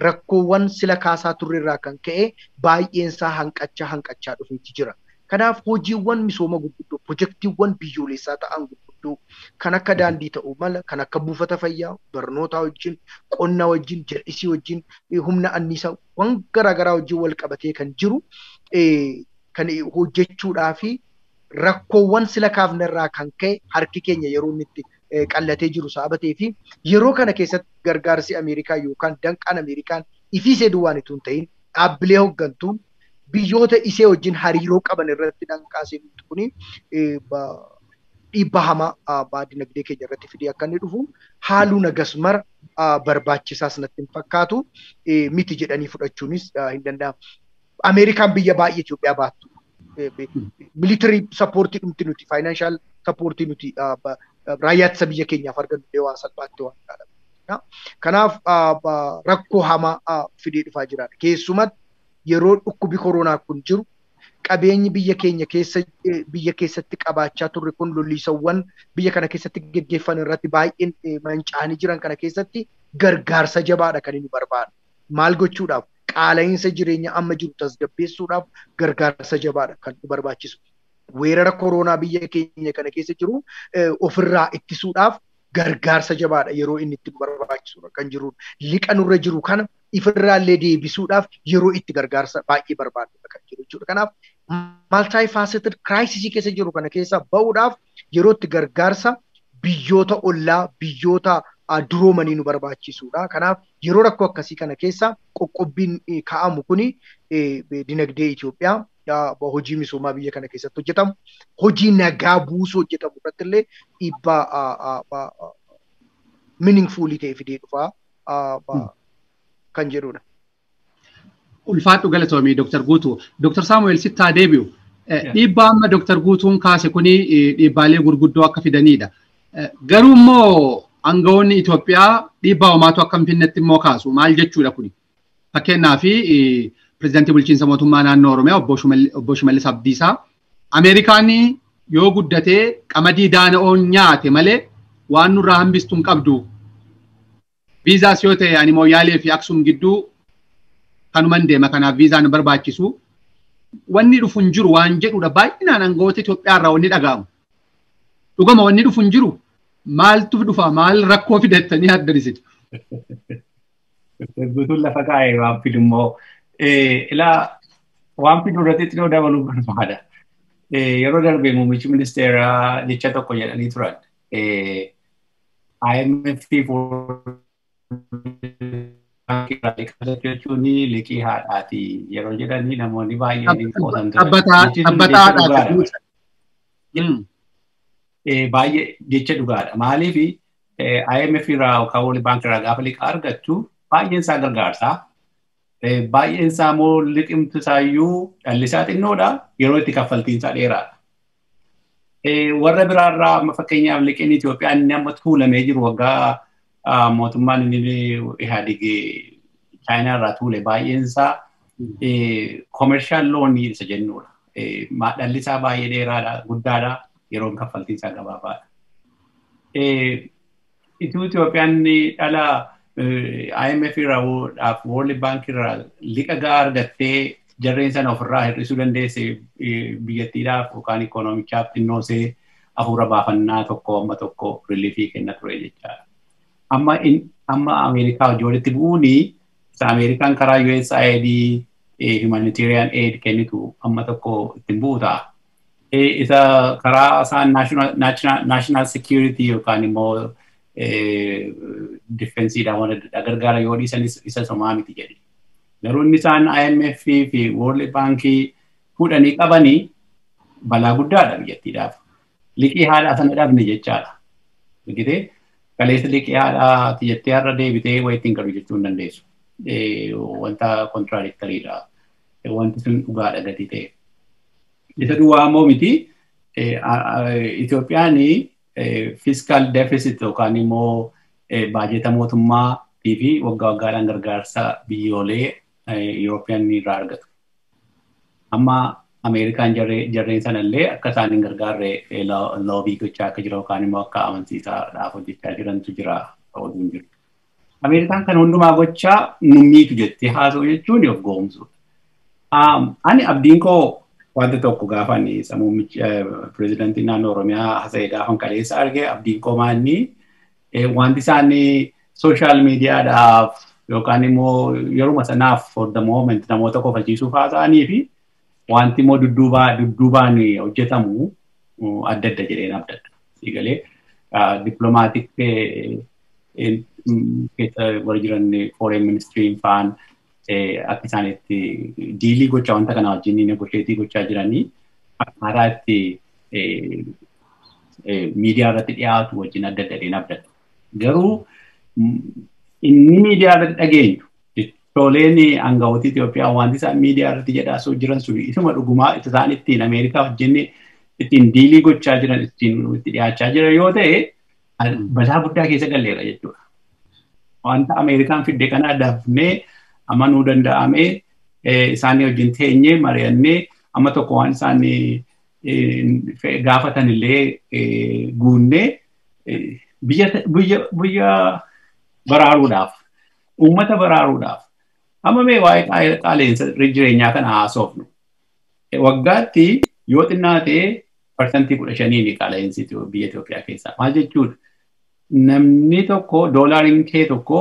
rakkoowwan sila kaasaa turre irraa kan ka'e baay'een isaa hanqachaa dhufeeti jira. Kanaaf hojiiwwan misooma gurguddoo pirojektiiwwan biyyoolessaa ta'an gurguddoo gurguddoo kan akka daandii ta'uu mala, kan akka buufata fayyaa, barnootaa wajjin, qonna wajjin, jal'isii wajjin, humna anniisaa waan garaagaraa wajjin wal qabatee kan jiru kan hojjechuudhaa fi rakkoowwan sila kaafnerraa kan ka'e harki keenya yeroo inni itti qallatee jiru saabatee fi yeroo kana keessatti gargaarsi Ameerikaa yookaan danqaan Ameerikaan ifiisee duwwaan itoo hin ta'in dhaabbilee hooggantuun biyyoota isee wajjin hariiroo qaban irratti danqaa seenuutu kuni dhiibbaa hamaa dinagdee keenya irratti fidee akka inni dhufu haaluu nagas mara barbaachisaas natti hin fakkaatu miti jedhanii fudhachuunis hin danda'amu. Ameerikaan biyya baay'ee Itoophiyaa baattu. Military support dhumti nuti, financial support nuti raayyaa ittisa biyya keenyaaf argannu illee waan salphaatti waan ilaalamu. Kanaaf rakkoo hamaa fidee dhufaa jira. Keessumatti yeroo dhukkubi koronaa kun jiru qabeenyi biyya keenya keessa biyya keessatti qabaachaa turre kun lolliisawwan biyya kana keessatti geggeeffan irratti baay'een manca'anii jiran kana keessatti gargaarsa jabaadha kan inni barbaadu. Maal gochuudhaaf? Qaala'iinsa jireenya amma jiru tasgabbeessuudhaaf gargaarsa jabaadha kan nu barbaachisu. Weerara koronaa biyya keenya kana keessa jiru ofirraa ittisuudhaaf gargaarsa jabaadha yeroo inni itti barbaachisudha kan jiru. Liqa nurra jiru kana ifirraallee deebisuudhaaf yeroo itti gargaarsa baay'ee barbaadudha kan jiru jechuudha. Kanaaf multifaceted crisis keessa jiru kana keessa ba'uudhaaf yeroo itti gargaarsa biyyoota ollaa, biyyoota duroomanii nu barbaachisudha. Kanaaf yeroo rakkoo akkasii kana keessa qoqqobbiin kaa'amu kuni dinagdee Itoophiyaa hojii misoomaa biyya kana keessatti hojjetamu, hojii nagaa buusuu hojjetamu irratti illee dhiibbaa meaningful ta'e fidee dhufaa kan jedhudha. Ulfaadhu galatoomii Dr. Guutuu. Dr. Saamu'eel sittaa deebi'u. Dhiibbaa amma Dr. Guutuun kaase kuni dhiibbaalee gurguddoo akka fidanidha. Garuu immoo aangawoonni Itoophiyaa dhiibbaa homaatu akka hin finnetti immoo kaasu. Maal jechuudha kuni? Fakkeenyaaf pirezidaantii bulchiinsa mootummaa naannoo Oromiyaa obbo Shimallis Abdiisaa Ameerikaan yoo guddatee qamadii daana'oon nyaate malee waan nurraa hambistu hin qabdu. Viizaas yoo ta'e ani Mooyyaalee fi Aksum gidduu kanuman deema, kanaaf viizaan barbaachisu. Wanni dhufu hin jiru waan jedhudha baay'inaan aangawoota Itoophiyaa irraa wanni dhaga'amu. Dhugama wanni dhufu hin jiru. Maaltu dhufa, maal rakkoo fidattanii addanisitu? Guutuun lafa kaa'ee waan fidu immoo ilaa waan fidu irratti xinnoo dabaluu barbaada. Yeroo darbe muummichi ministeeraa jecha tokko jedhanii turan. IMF jechuun liqii haadhaati yeroo jedhanii namoonni baay'een qoosan turan. Dhaabbataa. Baay'ee jecha dhugaadha. Maaliif IMF irraa yookaan World Bank irraa gaafa liqaa argattu baay'een isaa gargaarsa. Baay'een isaa immoo liqimti isaayyuu dhalli isaa xinnoodha, yeroo itti kaffaltiin isaa dheeraadha. Warra biraarraa amma fakkeenyaaf liqiin Itoophiyaa inni amma tuulamee jiru waggaa mootummaan inni Ihaadig Chaayinaa irraa tuule baay'een isaa commercial loan isa jennudha. Dhalli isaa baay'ee dheeraadha, guddaadha, yeroon kaffaltiin isaa gabaabaadha. Ituu Itoophiyaan dhala IMF irraa World Bank irraa liqa gahaa argattee jarreen sana ofirraa hir'isuu dandeesse biyyattiidhaaf yookaan ikoonomichaaf xinnoosee hafuura baafannaa tokko amma tokko reliefii kenna ture jechaadha. Amma Ameerikaa hojii walitti bu'uuni isa Ameerikaan karaa USAID humanitarian aid kennitu amma tokko ittiin bu'u ta'a. Isa karaa isaan national security yookaan immoo defensiidhaan waan adda addaa gargaara yoo dhiisanis isa somaa miti jedhe. Garuu inni isaan IMF fi World Bank fuudhanii qabanii balaa guddaadha biyyattiidhaaf. Liqii haadhaa sana dhabne jechaadha. Argitee kaleessa liqii haadhaa jettee har'a deebitee waa ittiin galu jechuu hin dandeessu. Wanta contradictoryidha. Wanti sun dhugaadha gatii ta'e. Isa duwwaa immoo miti Itoophiyaan fiscal deficit yookaan immoo baajeta mootummaa fi waggaa waggaadhaan gargaarsa biyyoolee Eurooppiyaan irraa argatu. Amma Ameerikaan jarreen sanallee akka isaan hin gargaarre lobby gochaa akka jiran yookaan immoo akka amansiisaadhaaf hojjechaa jirantu jira oduun jiru. Ameerikaan kan hundumaa gochaa nu miitu jettee haasa'u jechuun of goomsuudha. Ani abdiin koo Wanti tokko gaafa inni muummichi pirezidaantii naannoo Oromiyaa haasa'e gaafan kaleessa arge abdiin qomaa inni wanti isaan sooshaal miidiyaadhaaf yookaan immoo yeruma sanaaf for the moment namoota kofalchiisuuf haasa'anii fi wanti immoo dudduubaan hojjetamu adda adda jedheen abdadha. Siigalee diplomatic keessa warra jiran foreign ministry faan akka isaan itti deal gochaa wanta kana wajjin negotiate gochaa jiranii akkaataa itti miidiyaa irratti dhiyaatu wajjin adda adda jedheen abdadha. Garuu inni miidiyaa irratti dhageenyu jecholeen aangawoota Itoophiyaa wanti isaan miidiyaa irratti jedhaa jiran sun isuma dhugumaa isaan ittiin Ameerikaa wajjin ittiin deal gochaa jiran ittiin itti dhiyaachaa jiran yoo ta'e balaa guddaa keessa galleera jechuudha. Wanta Ameerikaan fidde kana dafnee amanuu danda'amee isaanii wajjin teenyee mari'annee amma tokko waan isaan gaafatan illee guunnee biyya baraaruudhaaf uummata baraaruudhaaf amma mee waa'ee qaala'insa jireenyaa kana haasofnu. Waggaatti yoo xinnaate 15% qaala'insi biyya Itoophiyaa keessaa. Maal jechuudha? Namni tokko doolaariin kee tokko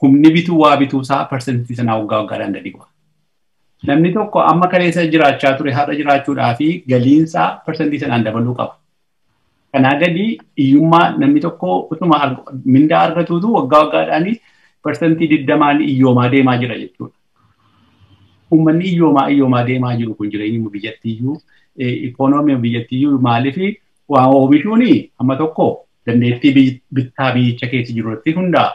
humni bituu waa bituu isaa parsantii sanaa waggaa waggaadhaan gadi bu'a. Namni tokko amma kaleessa jiraachaa ture har'a jiraachuudhaa fi galiinsaa parsantii sanaan dabaluu qaba. Kanaa gadi hiyyummaa namni tokko utuma mindaa argatuutu waggaa waggaadhaan 20% hiyyoomaa deemaa jira jechuudha. Uummanni hiyyoomaa hiyyoomaa deemaa jiru kun jireenyi biyyattiyyuu ikoonoomii biyyattiyyuu maaliif waa oomishuun amma tokko dandeettii bittaa biyyicha keessa jiru irratti hundaa'a.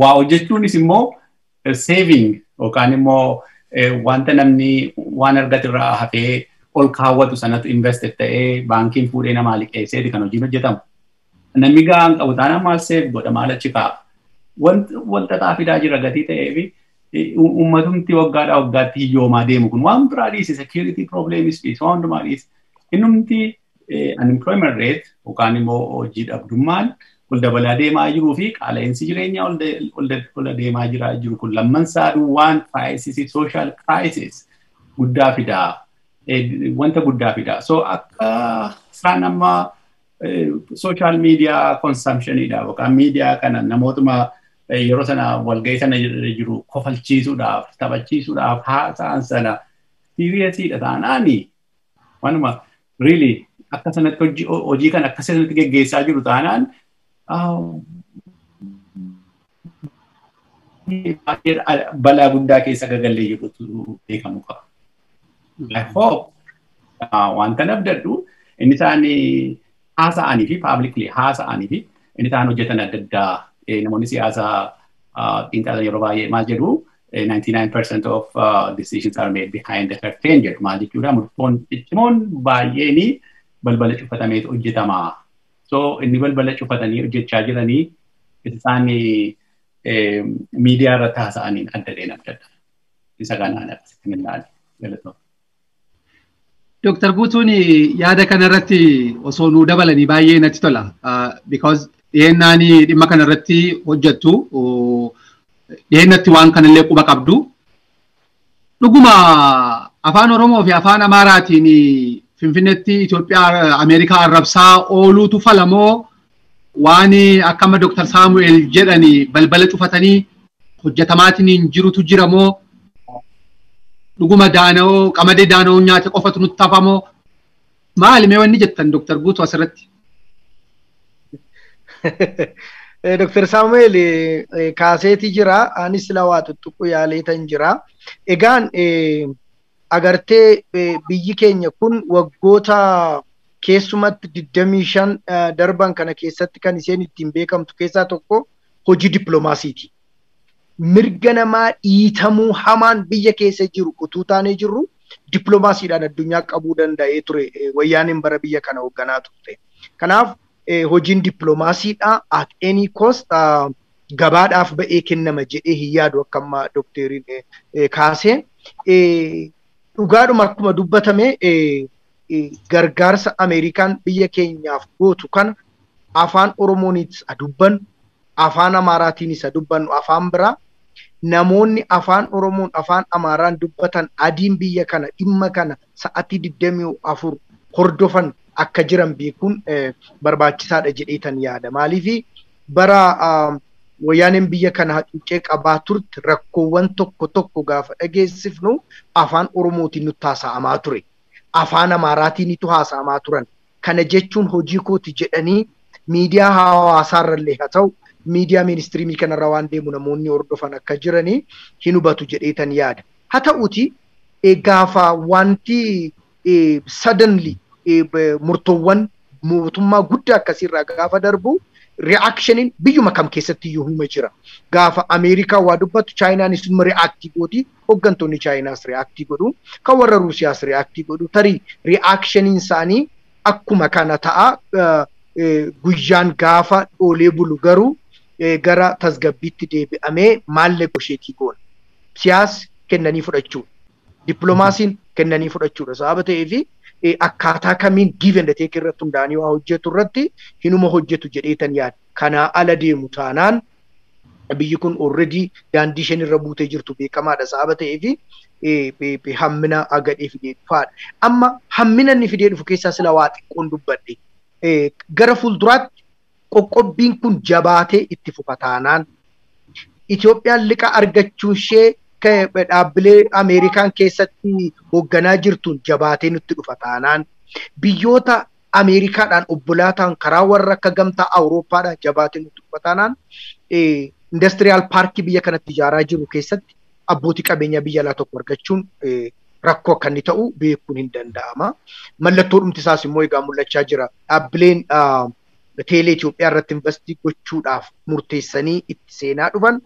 Waa hojjechuunis immoo saving yookaan immoo wanta namni waan argate irraa hafee ol kaawwatu sanatu invest ta'ee baankiin fuudhee namaa liqeesseeti kan hojiin hojjetamu. Namni gahaan qabu taanaan maal save godha maal achi kaa'a. Wanta xaafidaa jira gatii ta'ee fi uummatumti waggaadhaa waggaatti hiyyoomaa deemu kun waan biraa dhiise security problems dhiise waan hundumaa dhiise. Innumti unemployment rate yookaan immoo hojii dhabdummaan ol dabalaa deemaa jiruu fi qaala'insi jireenyaa ol deemaa jira jiru kun lamman saaduu waan crisis social crisis guddaa fidaa wanta guddaa fidaa. So akka isaan amma social media consumptionidha yookaan miidiyaa kana namootuma yeroo sana walgahii sana jiru kofalchiisuudhaaf taphachiisuudhaaf haasa'an sana seriousiidha taanaani waanuma really akka sanatti hojii kana akka sanatti geggeessaa jiru taanaan balaa guddaa keessa gagallee jirutu beekamu qaba. I hope wanta abdadhu inni isaan haasa'anii fi publicly haasa'anii fi inni isaan hojjetan adda addaa namoonni siyaasaa xiinxalan yeroo baay'ee maal jedhu 99% of decisions are made behind the curtain jedhu maal jechuudha murtoon ciccimoon baay'een balbala cufatameetu hojjetama. So inni balbala cufatanii hojjechaa jiranii isaan miidiyaa irratti haasa'aniin adda deena adda adda. Isa kanaan akkasitti ilaalu. Galatooma. Dr. Guutuun yaada kanarratti osoo nuu dabalanii baay'ee natti tola. Because dhiyeennaan dhimma kanarratti hojjettu dhiyeennatti waan kanallee quba qabdu. Dhuguma afaan Oromoo fi afaan Amaaraatiin Finfinneetti Itoophiyaa Ameerikaa arrabsaa ooluutu falamoo waan akka amma Dr. Saamu'eel jedhani balbala cufatanii hojjetamaatiin jirutu jira moo dhuguma daana'oo qamadii daana'oo nyaate qofatu nutti hafamoo maali mee wanni jettan Dr. Guutuu asirratti? Dr. Saamu'eel kaaseeti jira anis lawaa tuttuqu yaaleetan jira. Egaan agartee biyyi keenya kun waggoota keessumatti 25 darban kana keessatti kan isheen ittiin beekamtu keessaa tokko hojii dippiloomaasiiti. Mirga namaa dhiitamuu hamaan biyya keessa jiru utuu taanee jirru dippiloomaasiidhaan addunyaa qabuu danda'ee ture wayyaaneen bara biyya kana hoogganaa turte. Kanaaf hojiin dippiloomaasiidhaa at any cost gabaadhaaf ba'ee kennama jedhee hin yaadu akka amma dookteriin kaasee. Dhugaadhuma akkuma dubbatame gargaarsa Ameerikaan biyya keenyaaf gootu kana afaan Oromoonis haa dubbannu, afaan Amaaraatiinis haa dubbannu, afaan biraa Namoonni afaan Oromoon afaan Amaaraan dubbatan adiin biyya kana dhimma kana sa'atii 24 hordofan akka jiran beekuun barbaachisaadha jedheetan yaada. Maaliif bara wayyaaneen biyya kana hacuuccee qabaa turte rakkoowwan tokko tokko gaafa dhageessifnu afaan Oromootiin nutti haasa'amaa ture. Afaan Amaaraatiinitu haasa'amaa turan. Kana jechuun hojii kooti jedhanii miidiyaa hawaasaarrallee haa ta'u miidiyaa ministiriimii kanarra waan deemu namoonni hordofan akka jiranii hin hubatu jedheetan yaada. Haa ta'uuti gaafa wanti suddenly murtoowwan mootummaa guddaa akkasiirraa gaafa darbu reactioniin biyyuma kam keessatti iyyuu hima jira. Gaafa Ameerikaa waa dubbattu Chaayinaanis immoo react gooti. Hooggantoonni Chaayinaas react godhu. Kan warra Ruusiyaas react godhu. Tarii reactioniin isaanii akkuma kana ta'a. Guyyaan gaafa dhoolee bulu garuu gara tasgabbiitti deebi'amee maal negotiate goona. Siyaasni kennanii fudhachuudha. Dippiloomaasiin kennanii fudhachuudha. Sababa ta'eefi akkaataa kamiin give and take irratti hundaa'anii waa hojjetu irratti hinuma hojjetu jedheetan yaada. Kanaa ala deemu taanaan biyyi kun already daandii isheen irra buutee jirtu beekamaadha. Sababa ta'eefi hammina agadhee fidee dhufaadha. Amma hammina inni fidee dhufu keessaa sila waa xiqqoon dubbadhe. Gara fuulduraatti qoqqobbiin kun jabaatee itti fufa taanaan Itoophiyaan liqa argachuu ishee dhaabbilee Ameerikaan keessatti hoogganaa jirtuun jabaatee nutti dhufa taanaan biyyoota Ameerikaadhaan obbolaa ta'an karaa warra akka gamtaa Awurooppaadhaan jabaatee nutti dhufa taanaan industrial parkii biyya kanatti ijaaraa jiru keessatti abbootii qabeenyaa biyya alaa tokko argachuun rakkoo akka inni ta'u beekuun hin danda'ama. Mallattoo dhumti isaas immoo egaa mul'achaa jira. Dhaabbileen teelee Itoophiyaa irratti invest gochuudhaaf murteessanii itti seenaa dhufan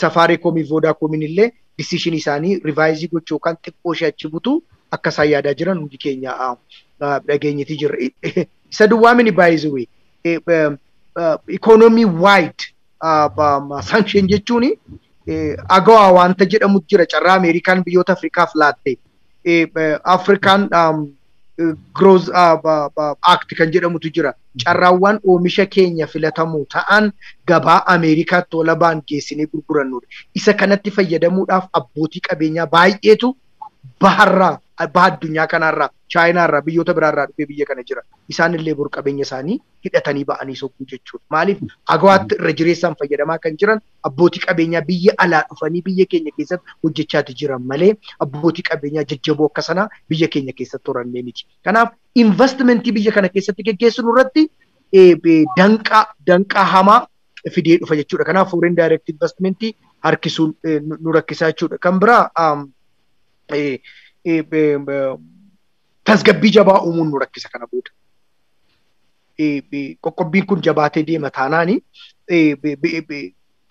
Safaariikoomii fi Voodaakoomiin illee decision isaanii revise gochuu yookaan xiqqoo ishee achi butu akka isaan yaadaa jiran hundi keenya dhageenyetii jirra. Isa duwwaa mini baay'isuu economy wide sanction jechuun AGOA wanta jedhamu jira carraa Ameerikaan biyyoota Afrikaaf laatte. Afrikaan Growth Act kan jedhamutu jira. Carraawwan oomisha keenya filatamoo ta'an gabaa Ameerikaatti walabaan geessinee gurgurannudha. Isa kanatti fayyadamuudhaaf abbootii qabeenyaa baay'eetu baharraa, baha addunyaa kanarraa, Chaayinaarraa, biyyoota biraarraa dhufee biyya kana jira. Isaan illee bor qabeenya isaanii hidhatanii ba'anii sokkuu jechuudha. Maaliif AGOAtti irra jireessaan fayyadamaa kan jiran abbootii qabeenyaa biyya alaa dhufanii biyya keenya keessatti hojjechaati jiran malee abbootii qabeenyaa jajjaboo akka sanaa biyya keenya keessatti horannee miti. Kanaaf investmentii biyya kana keessatti geggeessinu irratti danqaa hamaa fidee dhufa jechuudha. Kanaaf foreign direct investmentii harkisuun nu rakkisaa jechuudha. Kan biraa tasgabbii jabaa uumuun nu rakkisa kana booda. Qoqqobbiin kun jabaatee deema taanaani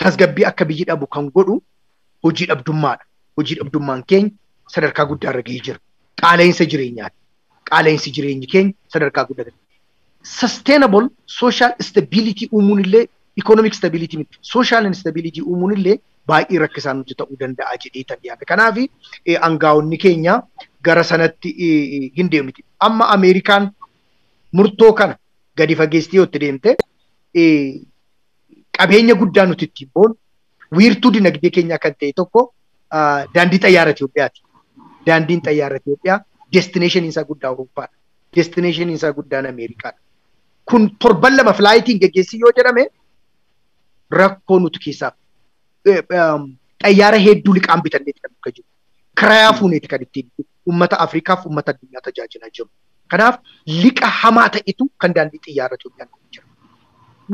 tasgabbii akka biyyi dhabu kan godhu hojii dhabdummaadha. Hojii dhabdummaan keenya sadarkaa guddaa irra gahee jira. Qaala'insa jireenyaati. Qaala'insi jireenyi keenya sadarkaa guddaa irra. Sustainable social stability uumuun illee economic stability miti. Social stability uumuun illee baay'ee rakkisaa nuti ta'uu danda'a jedhee tan yaada. Kanaaf aangaa'onni keenya gara sanatti hin deemti. Amma Ameerikaan murtoo kana gadi fageessitee yoo itti deemte qabeenya guddaa nuti ittiin boonu wiirtuu dinagdee keenyaa kan ta'e tokko daandii xayyaara Itoophiyaati. Daandiin xayyaara Itoophiyaa destinationiin isaa guddaa Awurooppaadha. Destinationiin isaa guddaan Ameerikaadha. Kun torban 2 flightiin geggeessii yoo jedhame rakkoo nuti keessaa xayyaara hedduu liqaan bitanneeti kan dhugaa jiru. Kirayaa fuuneeti kan ittiin uummata Afrikaaf uummata addunyaa tajaajilaa jiru. Kanaaf liqa hamaa ta'etu kan daandii xiyyaara Itoophiyaan jira.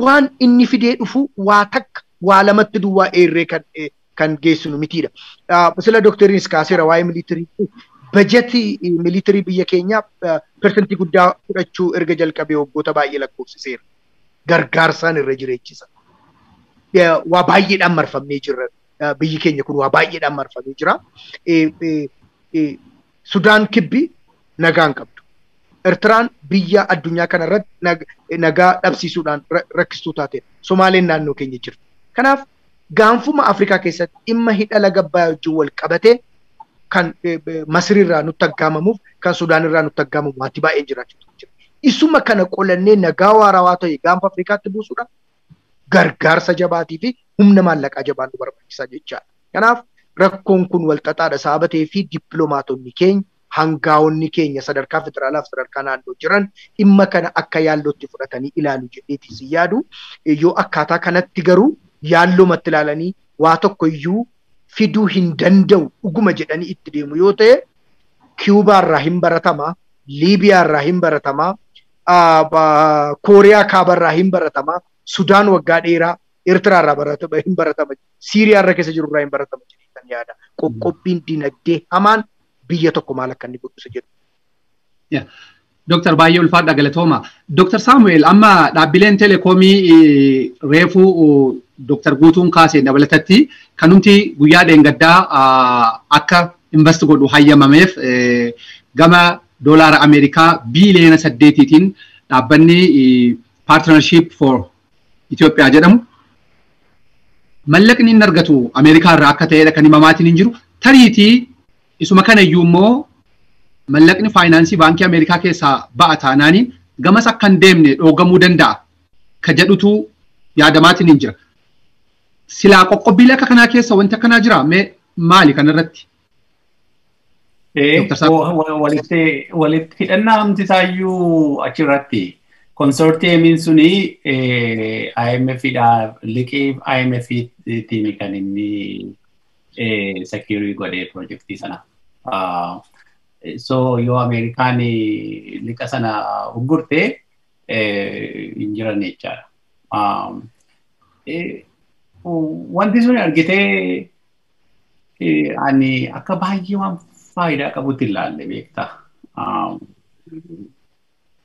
Waan inni fidee dhufu waa takka waa lamatti duwwaa eerree kan geessinu mitiidha. Sila dookteriinis kaaseera waa'ee militarii. Bajetii militarii biyya keenyaa persentii guddaa fudhachuu erga jalqabee waggoota baay'ee lakkoofsiseera. Gargaarsaan irra jireechisa. Waa baay'eedhaan marfamnee jirra. Biyyi keenya kun waa baay'eedhaan marfamee jira. Sudaan kibbi nagaan qabdu. Eertiraan biyya addunyaa kanarratti nagaa dhabsiisuudhaan rakkistuu taateedha. Somaaleen naannoo keenya jirti. Kanaaf gaanfuma Afrikaa keessatti dhimma hidha laga Abbayyaa wajjin wal qabatee kan Masiriirraa nutti aggaamamuuf kan Sudaanirraa nutti aggaamamu wanti baay'een jiraachuu jira. Isuma kana qolannee nagaa waarawaa ta'e gaanfa Afrikaatti buusuudhaan gargaarsa jabaatii fi humna maallaqaa jabaan nu barbaachisaa jechaadha. Kanaaf rakkoon kun walxaxaadha sababa ta'ee fi dippiloomaatonni keenya hangaa'onni keenya sadarkaa federaalaaf sadarkaa naannoo jiran dhimma kana akka yaallootti fudhatanii ilaalu jedheetis yaadu. Yoo akkaataa kanatti garuu yaallomatti ilaalanii waa tokko iyyuu fiduu hin danda'u dhuguma jedhanii itti deemu yoo ta'e Kiyuubaarraa hin baratama, Liibiyaarraa hin baratama, Kooriyaa kaabarraa hin baratama, Sudaan waggaa dheeraa, Eertiraarraa hin baratama, Siiriyaarra keessa jirurraa hin baratama jedhee kan yaada. Qoqqobbiin dinagdee hamaan biyya tokko maal akka inni godhu jedhu. Dooktar baay'ee ulfaadha galatooma. Dooktar Saamu'eel amma dhaabbileen teleekoomii reefuu Dooktar Guutuun kaasee dabalatatti kanumti guyyaa dheengaddaa akka invest godhu hayyamameef gama doolaara Ameerikaa biiliyoona 8tiin dhaabbanni Partnership for Itoophiyaa jedhamu mallaqni inni argatu Ameerikaa irraa akka ta'edha kan himamaatiin hin jiru. Tariitii isuma kana iyyuu immoo mallaqni faayinaansii baankii Ameerikaa keessaa ba'a taanaaniin gamas akka hin deemne dhoogamuu danda'a ka jedhutu yaadamaatiin hin jira. Silaa qoqqobbiilee akka kanaa keessa wanti akkanaa jira mee maali kanarratti? Walitti hidhannaa hamtisaayyuu achirratti konsortiyeemiin suni IMF dha liqii IMF tiin kan inni sekiurii godhee pirojektii sana. So yoo Ameerikaan liqa sana uggurte hin jiran jechaadha. Wanti sun argitee ani akka baay'ee waan faayidaa qabutti ilaalle beektaa.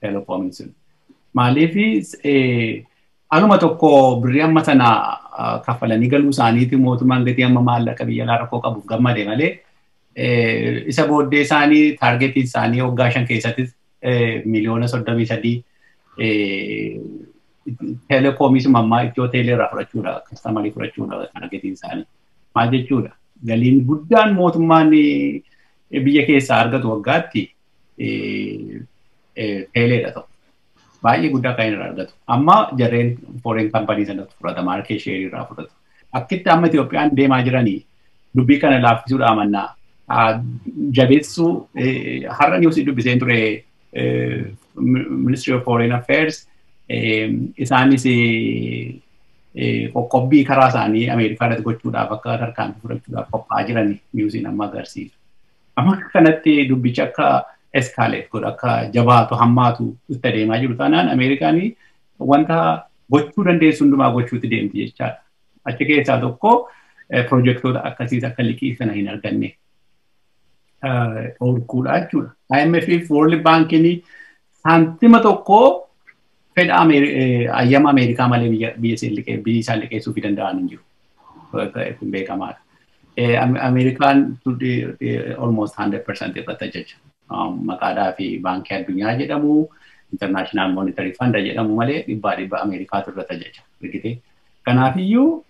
Telekoomiin sun. Maaliif aluma tokko birrii amma sana kaffalanii galuu isaaniiti mootummaan gatii amma maallaqa biyya alaa rakkoo qabuuf gammade malee isa booddee isaanii taargetiin isaanii waggaa 5 keessatti miliyoona 33 teleekoomii suma ammaa Itiyoo teelee irraa fudhachuudha kastamarii fudhachuudha taargetiin isaanii. Maal jechuudha galiin guddaan mootummaan biyya keessaa argatu waggaatti teeleedha ta'u. Baay'ee guddaa kan irraa argatu. Amma jarreen foreign company sanatti fudhata maarkee sheerii irraa fudhatu. Akkitti amma Itoophiyaan deemaa jiranii dubbii kana laaffisuudha amannaa jabeessuu har'a niwusii dubbiseen ture Ministry of Foreign Affairs isaanis qoqqobbii karaa isaanii Ameerikaa irratti gochuudhaaf akka tarkaanfii fudhachuudhaaf qophaa'aa jiran niwusiin amma agarsiisu. Amma kanatti dubbichi akka eskaalet godhu akka jabaatu hammaatu itti adeemaa jiru taanaan Ameerikaan wanta gochuu dandeessu hundumaa gochuutti deemti jechaadha. Achi keessaa tokko pirojektoota akkasiis akka liqii sana hin arganne dhorkuudha jechuudha. IMF fi World Bankiin saantima tokko fedha ayyama Ameerikaa malee biyya isaan liqeessuu fi danda'an hin jiru. Kun beekamaadha. Ameerikaan almost 100% irratti ajaja. Maqaadhaa fi baankii addunyaa jedhamu, International Monetary Fund jedhamu malee 100% Ameerikaatu irratti ajaja. Argitee? Kanaafiyyuu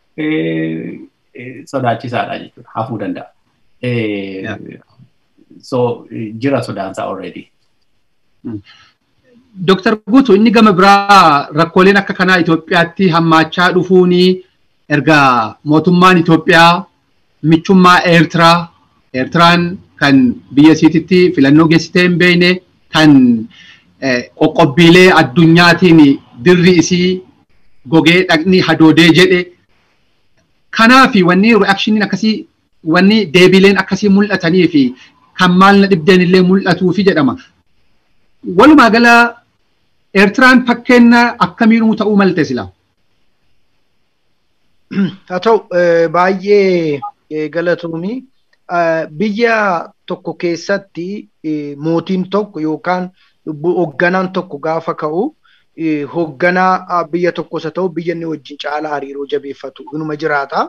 sodaachisaadha jechuudha. Hafuu danda'a. So jira sodaansaa already. Dooktar Guutuu inni gama biraa rakkooleen akka kanaa Itoophiyaatti hammaachaa dhufuuni erga mootummaan Itoophiyaa michummaa Eertiraa, Eertiraan kan biyya isiititti filannoo geessitee hin beekne kan qoqqobbiilee addunyaatiin dirri isii gogee dhaqni hadoodee jedhe. Kanaafi wanni reakshiiniin akkasii wanni deebiileen akkasii mul'atanii fi kan maal na dhibdeen illee mul'atuufi jedhama. Walumaa gala Eertiraan fakkeenya akkamiinuu ta'uu malte sila? Haa ta'u baay'ee galatoomii biyya tokko keessatti mootiin tokko yookaan hoogganaan tokko gaafa ka'u hoogganaa biyya tokkos haa ta'u biyya inni wajjin caalaa hariiroo jabeeffatu inuma jiraata.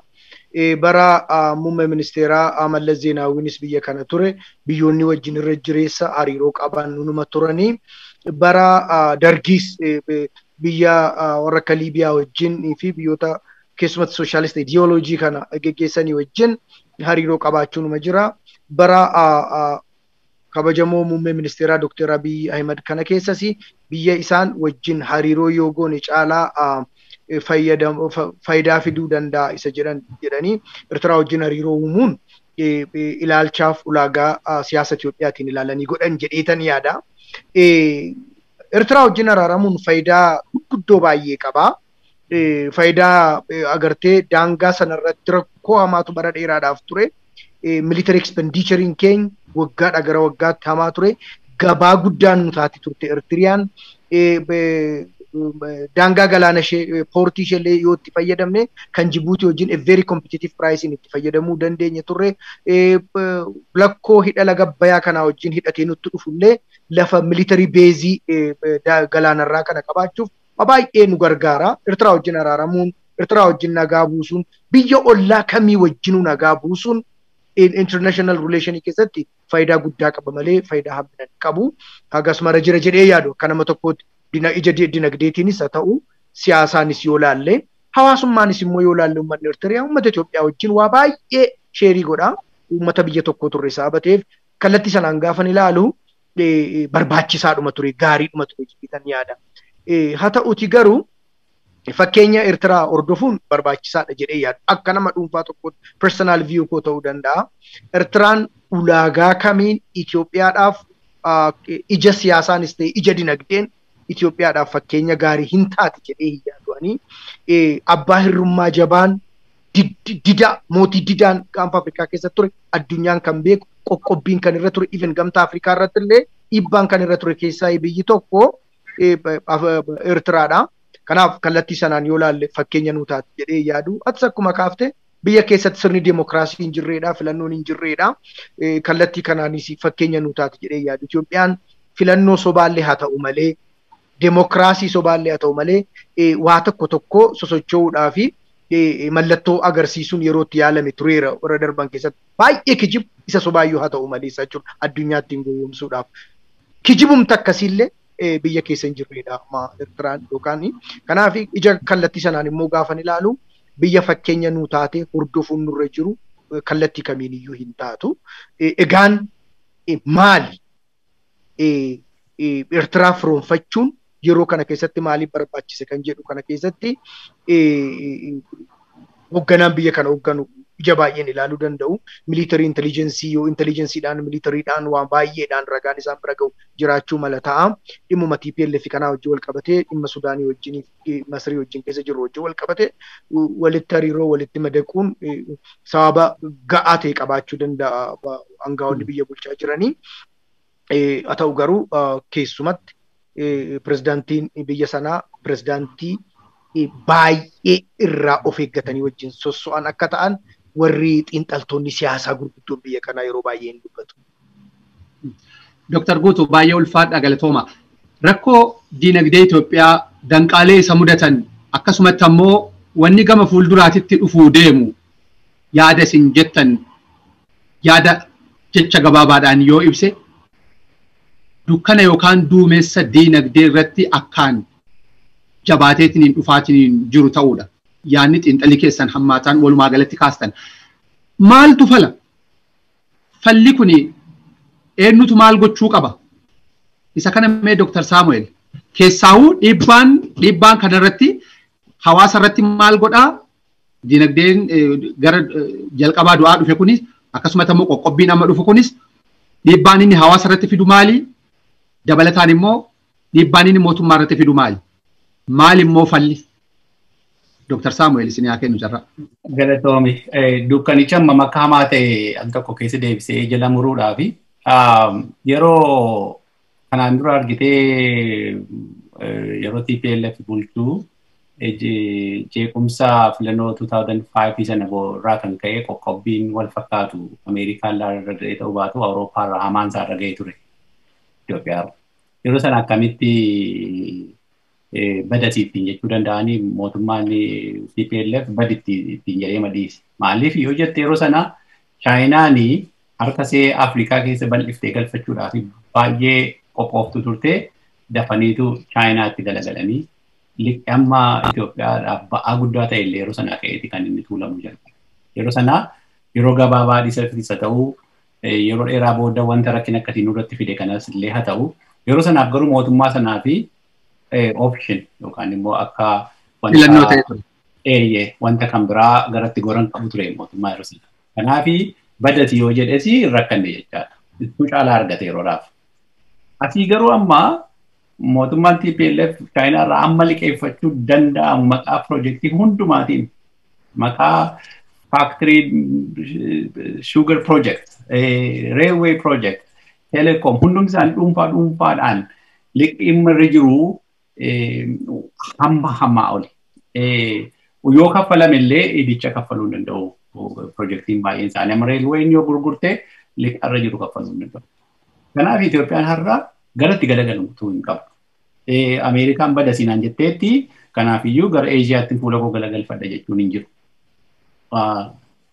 Bara muummee ministeeraa Mallas Zeenaawwiinis biyya kana ture biyyoonni wajjin irra jireessa hariiroo qaban inuma turanii bara Dargiis biyya warra akka Liibiyaa wajjin fi biyyoota keessumatti sooshaalisti idiyooloojii kana geggeessanii wajjin hariiroo qabaachuun numa jira. Bara kabajamoo muummee ministeeraa Dr. Abiy Ahimad kana keessas biyya isaan wajjin hariiroo yoo goone caalaa faayidaa fiduu danda'a isa jedhanii Eertiraa wajjin hariiroo uumuun ilaalchaaf ulaagaa siyaasa Itiyoophiyaatiin ilaalanii godhan jedheetan yaada. Eertiraa wajjin araaramuun faayidaa gurguddoo baay'ee qaba. Faayidaa agartee daangaa sanarratti rakkoo hamaatu bara dheeraadhaaf ture. Military expenditure'n keenya waggaadhaa gara waggaatti hamaa ture. Gabaa guddaan nu taate turte Eertiriyaan. Daangaa galaana ishee poortii ishee illee yoo itti fayyadamne kan Jibuutii wajjin a very competitive pricing itti fayyadamuu dandeenya turre. Lakkoo hidha laga Abbayyaa kanaa wajjin hidhatee nutti dhufullee lafa military base galaanarraa kana qabaachuuf baay'ee nu gargaara. Eertiraa wajjin araaramuun, Eertiraa wajjin nagaa buusuun, biyya ollaa kamii wajjinuu nagaa buusuun international relation keessatti faayidaa guddaa qaba malee faayidaa hammina hin qabu. Hagas mara jira jedhee yaadu akka nama tokkootti ija dinagdeetiinis haa ta'u siyaasaanis yoo laalle hawaasummaanis immoo yoo laalle uummanni Eertiriyaa uummata Itoophiyaa wajjin waa baay'ee share godha. Uummata biyya tokko turre sababa ta'eef kallattii sanaan gaafan ilaalu barbaachisaadhuma ture gaariidhuma ture jedheetan yaada. Haa ta'uti garuu fakkeenya Eertiraa hordofuun barbaachisaadha jedhee yaadu. Akka nama dhuunfaa tokkootti personal view koo ta'uu danda'a. Eertiraan ulaagaa kamiin Itoophiyaadhaaf ija siyaasaanis ta'e ija dinagdeen Itoophiyaadhaaf fakkeenya gaarii hin taate jedhee hin yaadu ani. Abbaa hirrummaa jabaan dida mootii didaan gaanfa Afrikaa keessa ture addunyaan kan beeku qoqqobbiin kan irra ture even gamtaa Afrikaa irratti illee dhiibbaan kan irra ture keessaa biyyi tokko Eertiraadha. Kanaaf kallattii sanaan yoo laalle fakkeenya nuu taate jedhee yaadu. Atis akkuma kaafte biyya keessatti sirni deemokiraasii hin jirreedha, filannoon hin jirreedha. Kallattii kanaanis fakkeenya nuu taate jedhee yaadu. Itoophiyaan filannoo sobaallee haa ta'u malee, deemokiraasii sobaallee haa ta'u malee waa tokko tokko sosocho'uudhaa fi mallattoo agarsiisuun yeroo itti yaalame tureera warra darban keessatti. Baay'ee kijibu isa sobaayyuu haa ta'u malee isa jechuudha addunyaatti hin gowwoomsuudhaaf. Kijibumti akkasiillee biyya keessa hin jirredha amma Eertiraan yookaan. Kanaaf ija kallattii sanaan immoo gaafan ilaalu biyya fakkeenya nuu taate hordofuun nurra jiru kallattii kamiin iyyuu hin taatu. Egaan maali Eertiraa firoonfachuun yeroo kana keessatti maaliif barbaachise kan jedhu kana keessatti hoogganaan biyya kana hoogganu ija baay'een ilaaluu danda'u. Military intelligence yoo intelligenceedhaan militariidhaan waan baay'eedhaan ragaan isaan bira ga'u jiraachuu mala ta'a. Dhimmuma TPLF kanaa wajjin wal qabatee dhimma Sudaanii wajjin Masrii wajjin keessa jiru wajjin wal qabatee walitti hariiroo walitti madaquun sababa ga'aa ta'e qabaachuu danda'a aangaa'onni biyya bulchaa jiranii. Haa ta'u garuu keessumatti pirezidaantiin biyya sanaa pirezidaantii baay'ee irraa of eeggatanii wajjin sosso'an akka ta'an warri xiinxaltoonni siyaasaa gurguddoon biyya kanaa yeroo baay'ee hin dubbatu. Dooktar Guutuu baay'ee ulfaadha galatooma. Rakkoo diinagdee Itoophiyaa danqaalee isa mudatan akkasumatti ammoo wanni gama fuulduraatitti dhufuu deemu yaada isin jettan yaada jecha gabaabaadhaan yoo ibse dukkana yookaan duumessa diinagdee irratti akkaan jabaateetiin dhufaatiin jiru ta'uudha. Yaanni xiinxalli keessan hammaataan walumaa galatti kaastan. Maaltu fala? Falli kuni eenyutu maal gochuu qaba? Isa kana mee Dr. Saamu'eel keessaawuu dhiibbaan kanarratti hawaasa irratti maal godhaa? Diinagdeen gara jalqabaa du'aa dhufe kunis akkasumas immoo qoqqobbiin amma dhufu kunis dhiibbaan inni hawaasa irratti fidu maali? Dabalataan immoo dhiibbaan inni mootummaa irratti fidu maali? Maal immoo falli? Dr. Saamu'eel isin haa kennu carraa. Galatoomi. Dukkanicha amma makka hamaa ta'e al tokko keessa deebisee jala muruudhaafi yeroo kanaan dura argitee yeroo TPLF bulchuu jeequmsa filannoo 2005 sana irraa kan ka'e qoqqobbiin wal fakkaatu Ameerikaan irra ga'ee ta'uu baatu Awurooppaa irraa hamaan isaa irra ga'ee ture Itoophiyaa. Yeroo sana akkamitti badati ittiin jechuu danda'anii mootummaan TPLF baditti ittiin jedhee madiise. Maaliif yoo jette yeroo sana Chaayinaan harka ishee Afrikaa keessa bal'iftee galfachuudhaaf baay'ee qophooftu turte dafaniitu Chaayinaatti galagalanii liqii amma Itoophiyaadhaaf ba'aa guddaa ta'e illee yeroo sanaa ka'eeti kan inni tuulamu jalqabe. Yeroo sanaa yeroo gabaabaa isa ta'uu yeroo dheeraa booda wanta rakkina akkasii nurratti fide kanas illee haa ta'u yeroo sanaaf garuu mootummaa sanaa fi option yookaan immoo akka Filannoo ta'e ture. Eeyyee, wanta kan biraa garatti goran qabu ture mootummaa yeroo sana. Kanaafi badati yoo jedhes hin rakkanne jechaadha. Ittuu caalaa argate yeroodhaaf. Asii garuu amma mootummaan TPLF Chaayinaa irraa amma liqeeffachuu danda'amu maqaa piroojeektii hundumaatiin maqaa factory sugar project, railway project, telecom hundumti isaanii dhuunfaa dhuunfaadhaan liqiin irra jiru hamma hammaa oli. Yoo kaffalame illee idicha kaffaluu hin danda'u piroojeektiin baay'een isaanii. Amma railwayn yoo gurgurte liqarra jiru kaffaluu hin danda'u. Kanaaf Itoophiyaan har'a garatti galagaluutu hin qabdu. Ameerikaan bada siinaan jetteetti kanaafiyyuu gara Eeshiyaatti fuula koo galagalfadha jechuun hin jiru.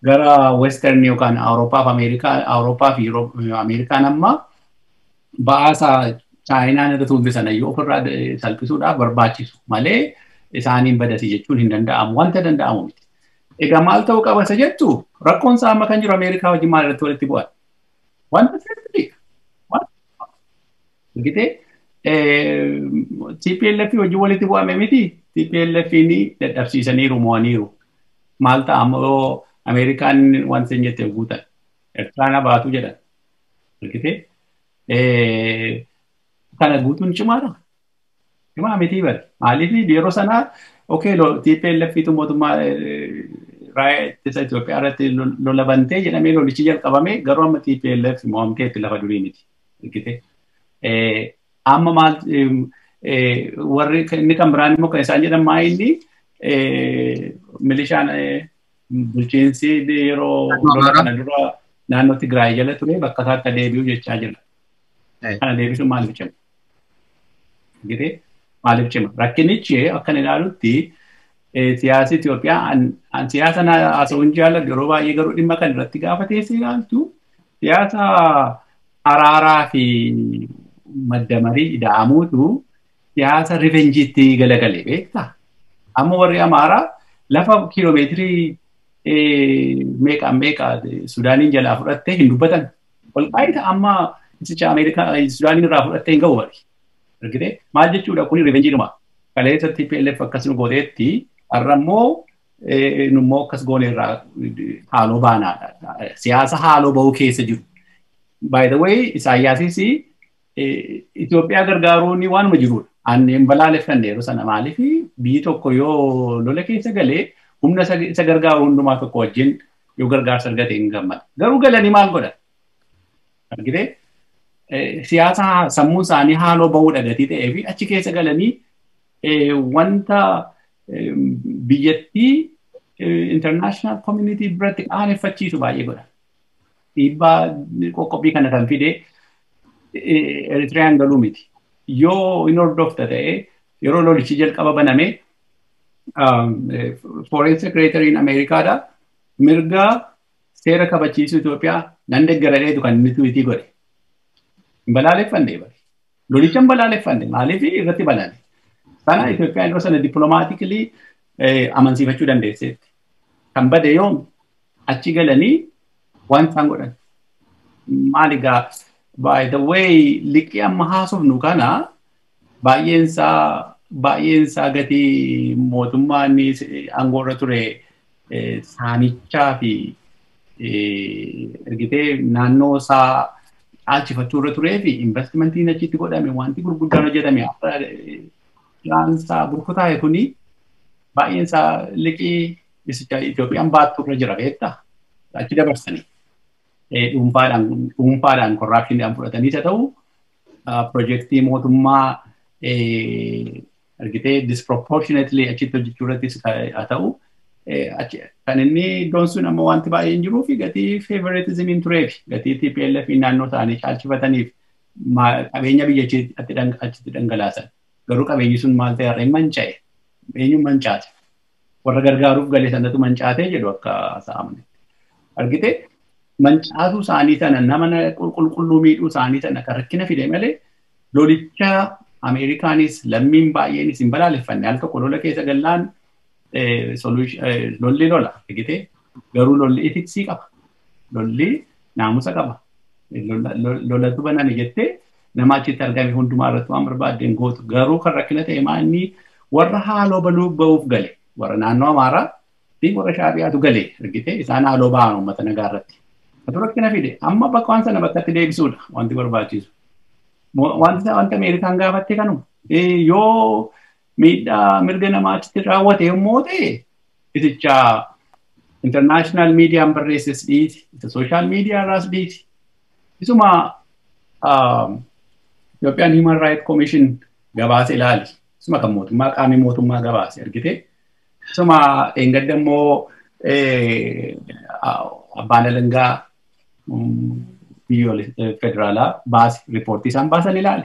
Gara Western yookaan Awurooppaa fi Ameerikaa Awurooppaa fi Ameerikaan amma ba'aasaa Chaayinaan irra tuulte sana iyyuu ofirraa salphisuudhaaf barbaachisu malee isaaniin badasii jechuun hin danda'amu wanta danda'amu miti. Egaa maal ta'uu qaba isa jettu rakkoon isaa amma kan jiru Ameerikaa wajjin maal irratti walitti bu'an? Wanta sirrii. Argitee TPLF wajjin walitti bu'ame miti. TPLF ni dadhabsiisaniiru mo'aniiru. Maal ta'a ammoo Ameerikaan wanta hin jette guutan. Eertiraan baatu jedhan. Argitee kana guutuun cimaadha. Cimaa miti bari. Maaliif yeroo sanaa okay TPLF tu mootummaa raayyaa ittisa Itoophiyaa irratti lola bantee jedhamee lolichi jalqabame garuu amma TPLF mo'amteetti lafa durii miti. Argitee amma maal warri inni kan biraan immoo kan isaan jedhan maa inni milishaan bulchiinsi yeroo lola kana dura naannoo Tigraay jala ture bakka isaatti deebi'u jechaa jira. Kana deebisuun maaliif cima? Argitee maaliif cima? Rakkinichi akkan ilaalutti siyaasa Itoophiyaa siyaasa haasa'uun jaalladhu yeroo baay'ee garuu dhimma kan irratti gaafa teessee ilaaltu siyaasa araaraa fi madda marii ida'amuutu siyaasa riveenjiitti galagale beektaa? Amma warri Amaaraa lafa kiiloomeetirii meeqa meeqa Sudaaniin jalaa fudhattee hin dubbatan. Walqaayita amma isicha Ameerikaa Sudaaniin irraa fudhattee hin ga'u bari. Argitee maal jechuudha kuni riveenjiidhuma. Kaleessa TPLF akkas nu gooteetti har'a immoo nummoo akkas goone irraa haaloo baanaadha. Siyaasa haaloo bahuu keessa jiru. By the way, Isaayyaasis Itoophiyaa gargaaruun waanuma jirudha. Ani hin balaaleffanne yeroo sana maaliif biyyi tokko yoo lola keessa galee humna isa gargaaru hundumaa tokko wajjin yoo gargaarsa argate hin gammada. Garuu galanii maal godhan? Argitee siyaasa sammuu isaanii haaloo bahuu dhagatii ta'ee fi achi keessa galanii wanta biyyattii international community biratti qaaneffachiisu baay'ee godhan. Dhiibbaa qoqqobbii kana kan fide Eritiriyaan galuu miti. Yoo hin hordofta ta'e yeroo lolichi jalqaba baname foreign secretary Ameerikaadha mirga seera kabachiisuu Itoophiyaa nan deeggaradheetu kan inni tweetii godhe. Hin balaaleffanne bari. Lolicha hin balaaleffanne maaliif irratti baname. Sana Itoophiyaan yeroo sana dippiloomaatikalii amansiifachuu dandeesseetti. Kan bade yoom achi galanii waan isaan godhan. Maal egaa by the way liqii amma haasofnu kana baay'een isaa gatii mootummaan aangoorra ture saamichaa fi ergitee naannoo isaa caalchifachuu irra turee fi investimentiin achitti godhame wanti gurguddaan hojjetame isaa burkutaa'e kuni baay'een isaa liqii Itoophiyaan baattu irra jira beektaa achi dabarsanii. Dhuunfaadhaan korraapshiniidhaan fudhataniis haa ta'u piroojeektii mootummaa argitee disproportionately achitti hojjechuu irrattis haa ta'u kan inni iddoon sun amma wanti baay'een jiruu fi gatii favoritismiin tureef gatii TPLF naannoo isaanii caalchifataniif qabeenya biyya achitti dhangalaasan. Garuu qabeenyi sun maal ta'e har'a manca'e eenyuun mancaate warra gargaaruuf galee sanatu mancaatee jedhu akka haasa'amne. Argitee mancaatuu isaanii sana nama qulqulluu miidhuu isaanii sana kan rakkina fide malee lolicha Ameerikaanis lammiin baay'eenis hin balaaleffanne al tokko lola keessa gallaan lolli lola argitee garuu lolli itiksii qaba lolli naamusa qaba lolatu baname jettee nama achitti argame hundumaa irratti waan barbaaddeen gootu garuu kan rakkina ta'e maanni Warra haaloo baluu ba'uuf gale warra naannoo Amaaraa fi warra Shaabiyaatu gale argite isaan haaloo ba'an uummata nagaa irratti. Atu rakkina fide amma bakka waan sana bakkatti deebisuudha wanti barbaachisu. Wanti Ameerikaan gaafatte kanuma yoo miidhaa mirga namaa achitti raawwate yommuu ta'e isicha international miidiyaan barreesses dhiisi, isa social media irraas dhiisi. Isuma Ethiopian Human Rights Commission gabaase ilaali. Isuma kan mootummaa qaamni mootummaa gabaase argite. Isuma eengadda immoo abbaan alangaa biyyoolessa federaalaa baase riippoortii isaan baasan ilaali.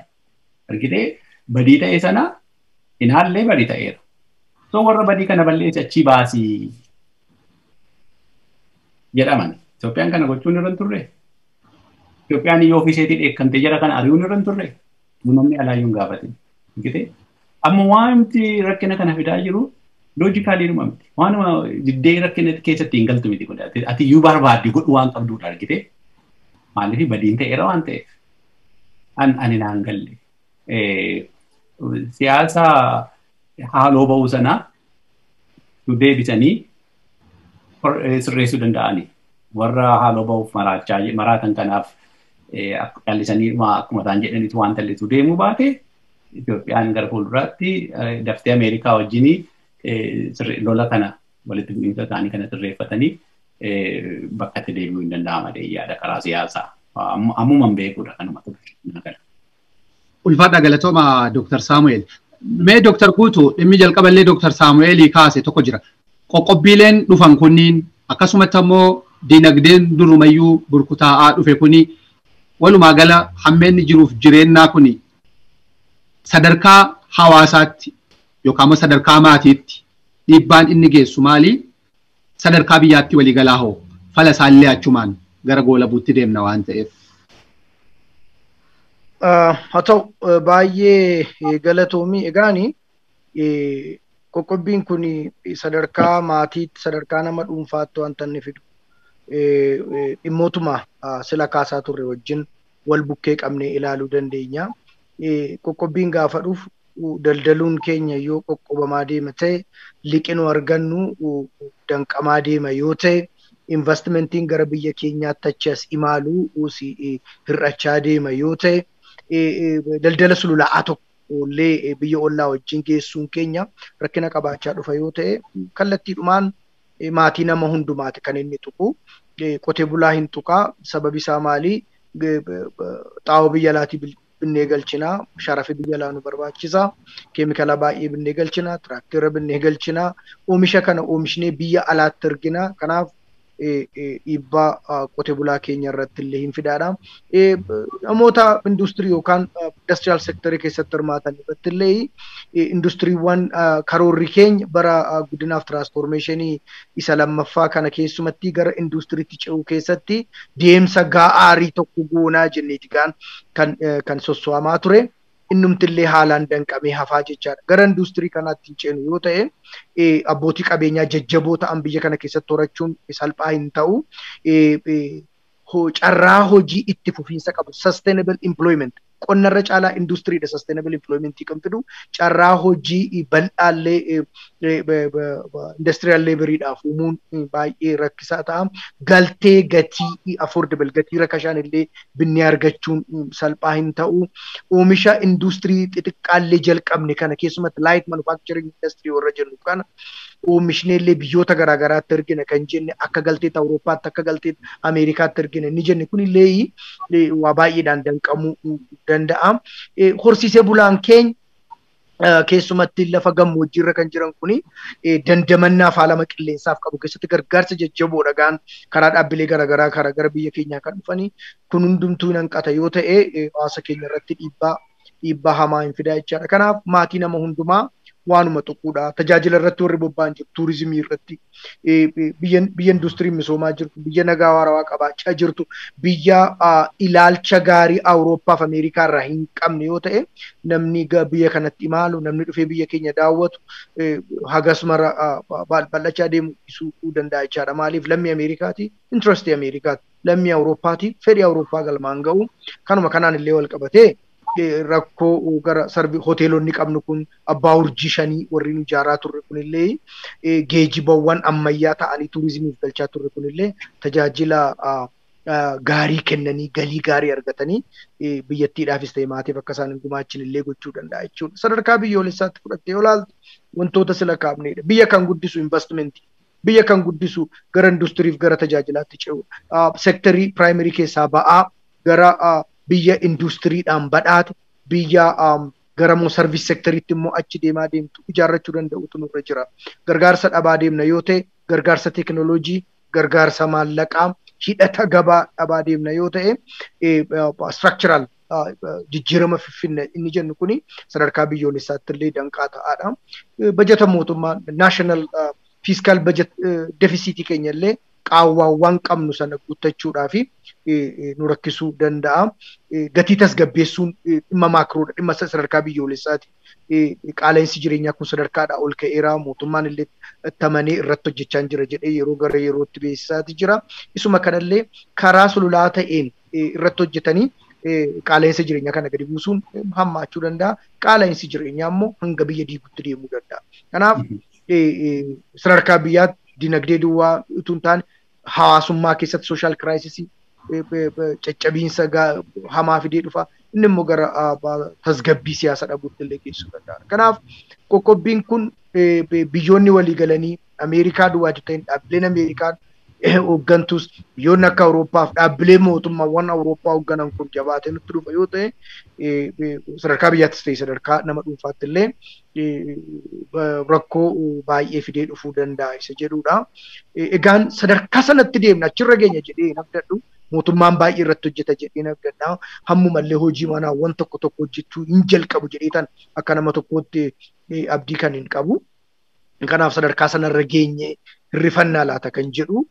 Argite badii ta'e sana hin haallee badii ta'eera. So warra badii kana balleesse achii baasii jedhaman. Itoophiyaan kana gochuun irra hin turre. Itoophiyaan yoo ofii isheetii dheekkamtee jara kana ari'uun irra hin turre. Namni alaayyuu hin gaafatin. Argite? Amma wanti rakkina kana fidaa jiru loojikaalii dhuma miti. Waanuma diddee rakkina keessatti hin galtu miti godha. Ati iyyuu barbaadde godhu waan qabduudha argite. Maaliif badiin ta'eera waan ta'eef. Ani naan galle. Siyaasa haaloo ba'uu sanaa deebisanii sirreessuu danda'ani. Warra haaloo ba'uuf maraatan kanaaf callisanii akkuma isaan jedhanitu waan tallisu deemuu baate Itoophiyaan gara fuulduraatti daftee Ameerikaa wajjin lola kana walitti bu'iinsa isaanii kana sirreeffatanii bakka itti deebi'uu hin danda'ama yaada karaa siyaasaa. Ammuma hin beekuudha kanuma ture. Ulfaadhaa galatooma Dr. Saamu'eel. Mee Dr. Guutuu dhimmi jalqaballee Dr. Saamu'eelii kaase tokko jira. Qoqqobbiileen dhufan kunniin akkasumatti ammoo dinagdeen durumayyuu burkutaa'aa dhufe kuni walumaa gala hammeenni jiruuf jireennaa kuni sadarkaa hawaasaatti yookaan immoo sadarkaa maatiitti dhiibbaan inni geessu maali? Sadarkaa biyyaatti waliigalaa hoo fala isaallee achumaan gara goolabuutti deemna waan ta'eef. Haa ta'u baay'ee galatoomi. Egaani qoqqobbiin kun sadarkaa maatiitti sadarkaa nama dhuunfaatti wanta inni fidu dhimmootuma sila kaasaa turre wajjin wal bukkee qabnee ilaaluu dandeenya. Qoqqobbiin gaafa dhufu daldaluun keenya yoo qoqqobamaa deema ta'e liqii nu argannu danqamaa deema yoo ta'e investmentiin gara biyya keenyaatti achi as imaaluu hir'achaa deema yoo ta'e daldala sululaa'aa tokko illee biyya ollaa wajjin geessuun keenya rakkina qabaachaa dhufa yoo ta'e kallattiidhumaan maatii nama hundumaati kan inni tuqu. Qotee bulaa hin tuqaa sababi isaa maali? Xaa'oo biyya alaatii binnee galchinaa, sharafa biyya alaa nu barbaachisa, keemikaala baay'ee binnee galchinaa, tiraaktera binnee galchinaa, oomisha kana oomishnee biyya alaatti erginaa. Kanaaf dhiibbaa qotee bulaa keenya irratti illee hin fidaadha. Namoota industirii yookaan industrial sektorii keessatti hirmaatan irratti illee industiriiwwan karoorri keenya bara guddinaaf tiraansfoormeeshinii isa lammaffaa kana keessumatti gara industiriitti ce'uu keessatti deemsa gaarii tokko goonaa jenneeti kan sosso'amaa ture. Innumtillee haalaan danqamee hafaa jechaadha. Gara industirii kanaatti hin ceenu yoo ta'e abbootii qabeenyaa jajjaboo ta'an biyya kana keessatti horachuun salphaa hin ta'u. Carraa hojii itti fufiinsa qabu sustainable employment qonnarra caalaa industiriidha sustainable employment kan fidu carraa hojii bal'aallee industrial laboriidhaaf uumuun baay'ee rakkisaa ta'a. Galtee gatii affordable gatii rakashaan illee binnee argachuun salphaa hin ta'u. Oomisha industirii xixiqqaallee jalqabne kana keessumatti light manufacturing industry warra jennu kana oomishne illee biyyoota garaagaraatti ergina kan jenne akka galteetti Awurooppaatti akka galteetti Ameerikaatti ergina inni jenne kun illee waa baay'eedhaan danqamuu danda'a. Horsiisee bulaan keenya keessumatti lafa gammoojjiirra kan jiran kuni dandamannaaf haalama qilleensaaf qabu keessatti gargaarsa jajjaboodha gaan karaa dhaabbilee garaagaraa karaa gara biyya keenyaa kan dhufanii kun hundumtuu hin hanqata yoo ta'e hawaasa keenya irratti dhiibbaa hamaa hin fidaa jechaadha. Kanaaf maatii nama hundumaa waanuma tuquudha. Tajaajila irratti warri bobba'an jiru, tuurizimii irratti, biyya industiriin misoomaa jirtu, biyya nagaa waarawaa qabaachaa jirtu, biyya ilaalcha gaarii Awurooppaaf Ameerikaa irraa hin qabne yoo ta'e namni biyya kanatti imaalu, namni dhufee biyya keenya daawwatu hagas mara bal'achaa deemu dhiisuu danda'a jechaadha. Maaliif lammii Ameerikaati, intirestii Ameerikaati, lammii Awurooppaati, fedhii Awurooppaa galmaan ga'u. Kanuma kanaan illee wal qabatee Rakkoo gara sarbi hoteelonni qabnu kun abbaa urjii 5 warri nu ijaaraa turre kunillee geejjibawwan ammayyaa ta'anii turizimiif galchaa turre kunillee tajaajila gaarii kennanii galii gaarii argatanii biyyattiidhaafis ta'e maatiif akka isaan hin gumaachin illee gochuu danda'a jechuudha. Sadarkaa biyyoolessaatti fudhattee yoo ilaalte wantoota sila kaafnedha. Biyya kan guddisu investmentii, biyya kan guddisu gara industiriif gara tajaajilaatti ce'u, sektarii piraayimarii keessaa ba'aa gara biyya industiriidhaan badhaate, biyya gara immoo sarviis sektariitti immoo achi deemaa deemtu ijaarrachuu danda'utu nurra jira. Gargaarsa dhabaa deemna yoo ta'e, gargaarsa teekinooloojii, gargaarsa maallaqaa, hidhata gabaa dhabaa deemna yoo ta'e, structural jijjiirama finfinne inni jennu kuni sadarkaa biyyoolessaatti illee danqaa ta'aadha. Bajata mootummaa national fiscal budget deficit keenya illee qaawwaawwan qabnu sana guuttachuudhaa fi nu rakkisuu danda'a. Gatii tasgabbeessuun dhimma maakroodha, dhimma sadarkaa biyyoolessaati. Qaala'insi jireenyaa kun sadarkaadhaa ol ka'eera. Mootummaan illee tamanee irratti hojjechaa jira jedhee yeroo gara yerootti beeksisaati jira. Isuma kanallee karaa sululaa ta'een irratti hojjetanii qaala'insa jireenyaa kana gadi buusuun hammaachuu danda'a. Qaala'insi jireenyaa immoo hanga biyya diigutti deemuu danda'a. Kanaaf sadarkaa biyyaatti dinagdee duwwaa utuu hin taane hawaasummaa keessatti sooshaal kiraayisisii caccabiinsa hamaa fidee dhufa. Inni immoo gara tasgabbii siyaasa dhabuutti illee geessuu danda'a. Kanaaf qoqqobbiin kun biyyoonni walii galanii Ameerikaa duwwaa ta'in dhaabbileen Ameerikaa hooggantus biyyoonni akka Awurooppaa fi dhaabbilee mootummaawwan Awurooppaa hoogganan kun jabaatee nutti dhufa yoo ta'e sadarkaa biyyaattis ta'e sadarkaa nama dhuunfaatti illee rakkoo baay'ee fidee dhufuu danda'a isa jedhudha. Egaan sadarkaa sanatti deemna achirra geenya jedhee hin abdadhu. Mootummaan baay'ee irratti hojjeta jedhee hin abdadha. Hammumallee hojii manaawwan tokko tokko hojjechuu hin jalqabu jedhee tan akka nama tokkootti abdii kan hin qabu. Kanaaf sadarkaa sanarra geenye hirrifannaa laata kan jedhu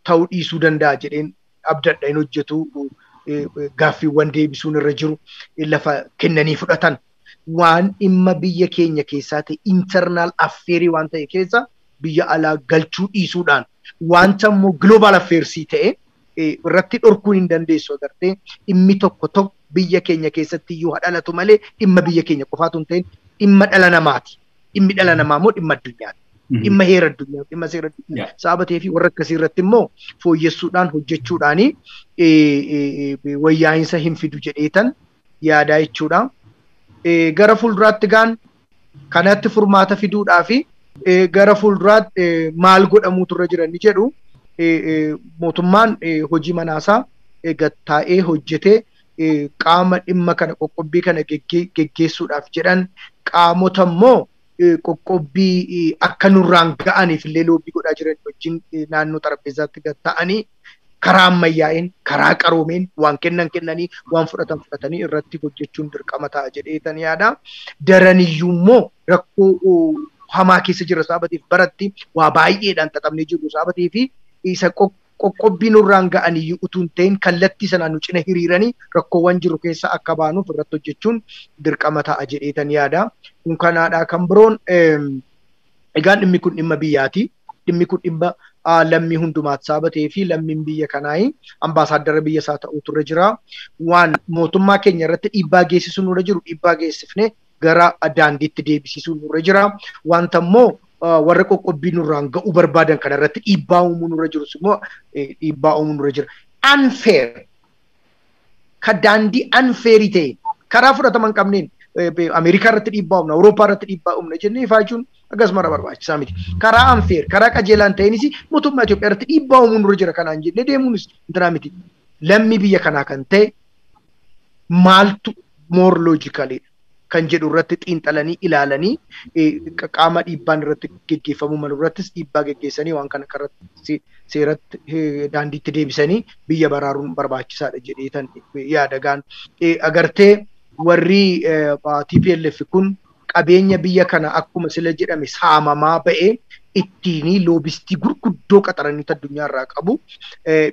ta'uu dhiisuu danda'a jedheen abdadha. Hin hojjetu gaaffiiwwan deebisuun irra jiru lafa kennanii fudhatan waan dhimma biyya keenya keessaa ta'e internal affeerii waan ta'e keessa biyya alaa galchuu dhiisuudhaan wanta immoo global affairsii ta'e irratti dhorkuun hin dandeessu agartee dhimmi tokko tokko biyya keenya keessatti iyyuu dhalatu malee dhimma biyya keenya qofaatu hin ta'in dhimma dhala namaati. Dhimmi dhala namaa immoo dhimma addunyaati. Dhimma heera addunyaa, dhimma seera addunyaa. Sababa fi warra akkasii irratti immoo fooyyessuudhaan hojjechuudhaani wayyaa'insa hin fidu jedheetan yaadaa jechuudha. Gara fuulduraatti gaan kanatti furmaata fiduudhaa fi gara fuulduraatti maal godhamuutu irra jira inni jedhu mootummaan hojii manaasaa gattaa'ee hojjetee qaama dhimma kana qoqqobbii kana geggeessuudhaaf jedhan qaamota immoo qoqqobbii akka nurraan ga'aniif illee loobii godhaa jiran wajjin naannoo xarapheezaatti gatta'anii karaa ammayyaa'een karaa qaroomeen waan kennan kennanii waan fudhatan fudhatanii irratti hojjechuun dirqama ta'a jedheetan yaada. Daraniyyuu immoo rakkoo hamaa keessa jira sabaatiif baratti waa baay'eedhaan xaxamnee jirru sabatii fi isa qoqqobbii nurraan ga'aniyyuu utuu hin ta'in kallattii sanaan nu cina hiriiranii rakkoowwan jiru keessa akka baanuuf irratti hojjechuun dirqama ta'a jedheetan yaada. Kun kanaadha. Kan biroon egaan dhimmi kun dhimma biyyaati. Dhimmi kun dhimma lammii hundumaatti sabatee fi lammiin biyya kanaa ambaasaaddara biyya isaa ta'uutu irra jira. Waan mootummaa keenya irratti dhiibbaa geessisuu nurra jiru dhiibbaa geessifnee gara daandiitti deebisisuu nurra jira. Wanta immoo warra qoqqobbii nurraan ga'uu barbaadan kana irratti dhiibbaa uumuu nurra jirus immoo dhiibbaa uumuu nurra jira. Unfair ka daandii unfairii ta'e karaa fudhatama hin qabneen Ameerikaa irratti dhiibbaa uumna, Awurooppaa irratti dhiibbaa uumna jennee ifaachuun akkasuma barbaachisaa miti. Karaa unfair, karaa qajeelaan ta'eenis mootummaa Itoophiyaa irratti dhiibbaa uumuu nurra jira kanaan jennee deemuunis intinaa miti. Lammii biyya kanaa kan ta'e maaltu more logically kan jedhu irratti xiinxalanii ilaalanii qaama dhiibbaan irratti geggeeffamuu malu irrattis dhiibbaa geggeessanii waan kana irratti seeratti daandiitti deebisanii biyya baraaruun barbaachisaadha jedheetan yaada gaan. Agartee warri TPLF kun qabeenya biyya kana akkuma sila jedhame saamamaa ba'ee ittiin loobistii gurguddoo qaxaranii addunyaa irraa qabu.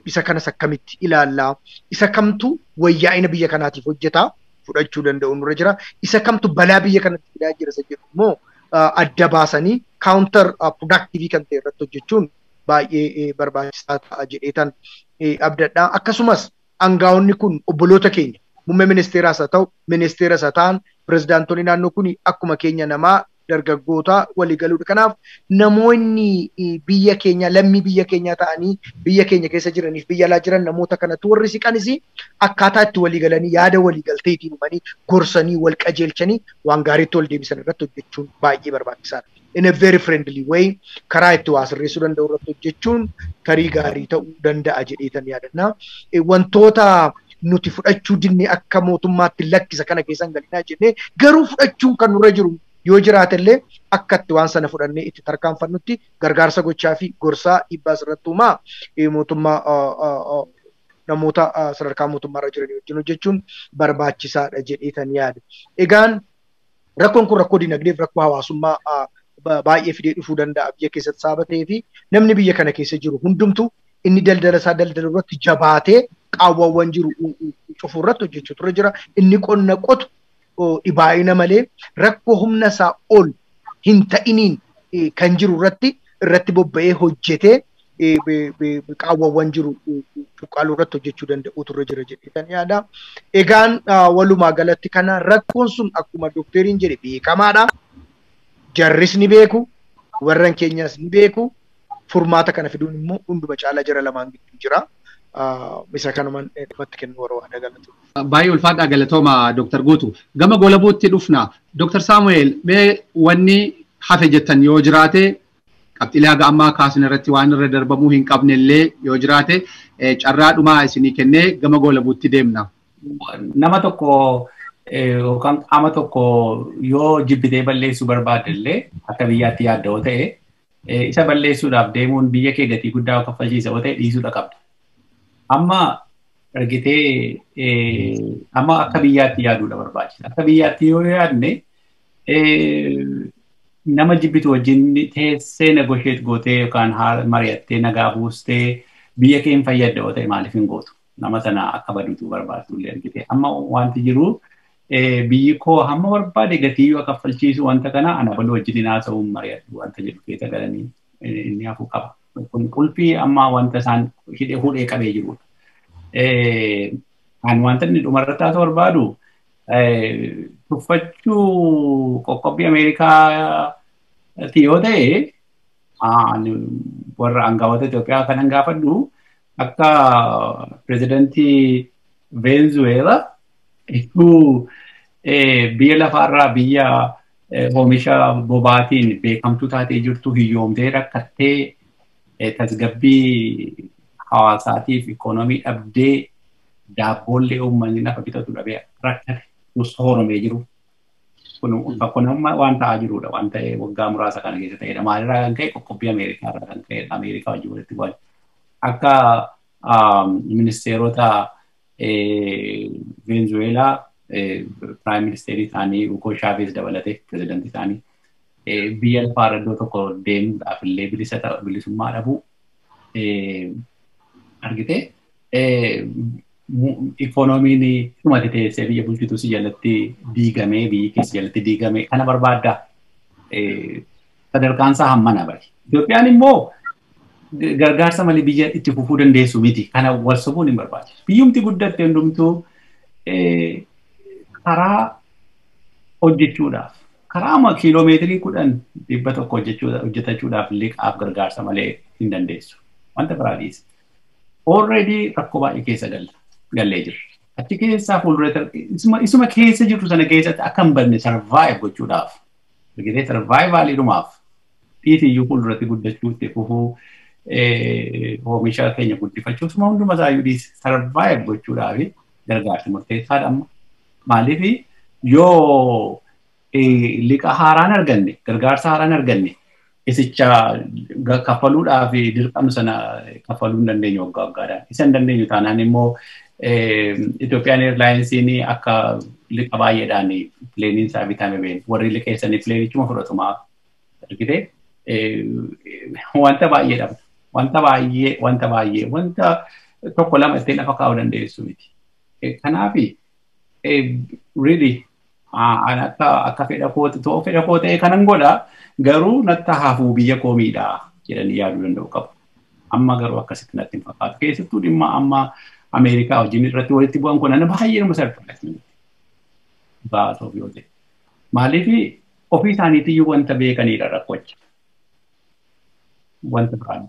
Isa kanas akkamitti ilaallaa? Isa kamtu wayyaa'ina biyya kanaatiif hojjetaa fudhachuu danda'u nurra jira. Isa kamtu balaa biyya kanatti fidaa jira isa jedhu immoo adda baasanii counter productive kan ta'e irratti hojjechuun baay'ee barbaachisaa ta'a jedheetan abdadha. Akkasumas aangaa'onni kun obboloota keenya Muummee ministeeraas haa ta'u, ministeeras haa ta'an, pirezidaantonni naannoo kun akkuma keenya namaa dargaggoota walii galuudha. Kanaaf namoonni biyya keenya lammii biyya keenya ta'anii biyya keenya keessa jiraniif biyya alaa jiran namoota kanatti warri siqanis akkaataa itti walii galanii yaada walii galteetiin uumanii gorsanii wal qajeelchanii waan gaariitti wal deebisan irratti hojjechuun baay'ee barbaachisaadha. In a very friendly way karaa itti waa sirreessuu danda'u irratti hojjechuun tarii gaarii ta'uu danda'a jedheetan yaadannaa. Wantoota nuti fudhachuu dinne akka mootummaatti lakkisa kana keessa hin galinaa jennee garuu fudhachuun kan nurra jiru yoo jiraate illee akka itti waan sana fudhannee itti tarkaanfannutti gargaarsa gochaa fi gorsaa dhiibbaa asirratti uumaa mootummaa namoota sadarkaa mootummaarra jiranii wajjin hojjechuun barbaachisaadha jedheetan yaada. Egaan rakkoon kun rakkoo dinagdee fi rakkoo hawaasummaa baay'ee fidee dhufuu danda'a biyya keessatti sababa ta'ee fi namni biyya kana keessa jiru hundumtu inni daldala isaa daldala irratti jabaatee qaawwawwan jiru cufuu irratti hojjechuu ture jira. Inni qonna qotu dhibaa'ina malee rakkoo humna isaa ol hin ta'iniin kan jiru irratti bobba'ee hojjetee qaawwawwan jiru cuqqaaluu irratti hojjechuu danda'u turre jira jedheetan yaada. Egaan walumaa galatti kana rakkoon sun akkuma dookteriin jedhe beekamaadha. Jarris ni beeku, warran keenyas ni beeku. Furmaata kana fiduun immoo hunduma caalaa jara lamaan gidduu jira. Isa kanumaan dhumatti kennuu barbaada galatooma. Baay'ee ulfaadhaa galatooma Dooktar Guutuu. Gama golabuutti dhufna. Dooktar Saamu'eel mee wanni hafe jettan yoo jiraate qabxiilee haga ammaa kaasin irratti waan irra darbamuu hin qabne illee yoo jiraate carraa dhumaa isinii kennee gama golabuutti deemna. Nama tokko yookaan qaama tokko yoo jibbitee balleessuu barbaadde illee akka biyyaatti yaadda yoo ta'e isa balleessuudhaaf deemuun biyya kee gatii guddaa kaffalchiisa yoo ta'e dhiisuudha qabda. Amma argitee amma akka biyyaatti yaaduudha barbaachisa. Akka biyyaatti yoo yaadne nama jibbitu wajjin teessee negotiate gootee yookaan mari'attee nagaa buustee biyya kee hin fayyadda yoo ta'e maaliif hin gootu? Nama sana akka baduutu barbaaddu illee argitee. Amma wanti jiru biyyi koo hamma barbaade gatii yoo kaffalchiisu wanta kana ana baluu wajjin haasa'uun mari'adhu wanta jedhu keessa galanii inni hafuu qaba. Kun qulfii amma wanta isaan hidhee hudhee qabee jirudha. Kan wanta inni dhumarratti haasa'u barbaadu tuffachuu qoqqobbii Ameerikaati yoo ta'e warra aangawoota Itoophiyaa kanan gaafadhu akka pirezidantii Veenzuweelaa ituu biyya lafaarraa biyya oomisha bobaatiin beekamtuu taatee jirtu hiyyoomtee rakkattee tasgabbii hawaasaatiif ikoonoomii dhabdee daabboollee uummanni lafa bitatu dhabee rakkate sooromee jiru. Kun amma waan ta'aa jirudha. Waan ta'e waggaa muraasa kana keessa ta'edha. Maalirraa kan ka'e qoqqobbii Ameerikaarraa kan ka'edha. Ameerikaa wajjin walitti bu'an. Akka ministeerota Veenzuweelaa piraayim ministeerii isaanii Hugo Chavez dabalatee pirezidantii isaanii biyya lafaarra iddoo tokko deemuudhaaf illee bilisummaa dhabuu argitee ikoonomiin dhumate teessee biyya bulchitu si jalatti diigamee biyyi keessa jalatti diigamee kana barbaadda sadarkaan isaa hammana bari. Itoophiyaan immoo gargaarsa malee biyya itti fufuu dandeessu miti. Kana wal sobuun hin barbaachisu. Biyyumti guddatte hundumtuu karaa hojjechuudhaaf karaa amma kiiloomeetirii 10 100 hojjetachuudhaaf liqaaf gargaarsa malee hin dandeessu. Wanta biraa dhiisi. Already rakkoo baay'ee keessa gallee jirra. Achi keessaa fuuldura isuma keessa jirtu sana keessatti akka hin badne survive gochuudhaaf argitee survivaaliidhumaaf dhiitiyyuu fuulduratti guddachuu itti fufuu oomisha keenya guddifachuuf suma hunduma isaayyuu dhiisi survive gochuudhaaf gargaarsi murteessaadha amma. Maaliif yoo liqa haaraan arganne gargaarsa haaraan arganne isicha kaffaluudhaaf dirqama sana kaffaluu hin dandeenyu waggaa waggaadhaan. Isa hin dandeenyu taanaan immoo Itoophiyaan Airlinesiin akka liqa baay'eedhaan pileeniin isaa bitame beenu warri liqeessanii pileenichuma fudhatumaa argitee wanta baay'ee dhabna. Wanta baay'ee wanta baay'ee wanta tokko lama ittiin lafa kaa'uu dandeessu miti. Kanaaf really akka fedha koo fedha koo ta'e kanan godha garuu natti hafuu biyya koo miidhaa jedhanii yaaduu danda'u qabu. Amma garuu akkasitti natti hin fakkaatu. Keessattuu dhimma amma Ameerikaa wajjin irratti walitti bu'an kun ana baay'ee nama sarfaa. Baasoo yoo ta'e. Maaliif ofii isaaniitiyyuu wanta beekanidha rakkocha. Wanta biraan.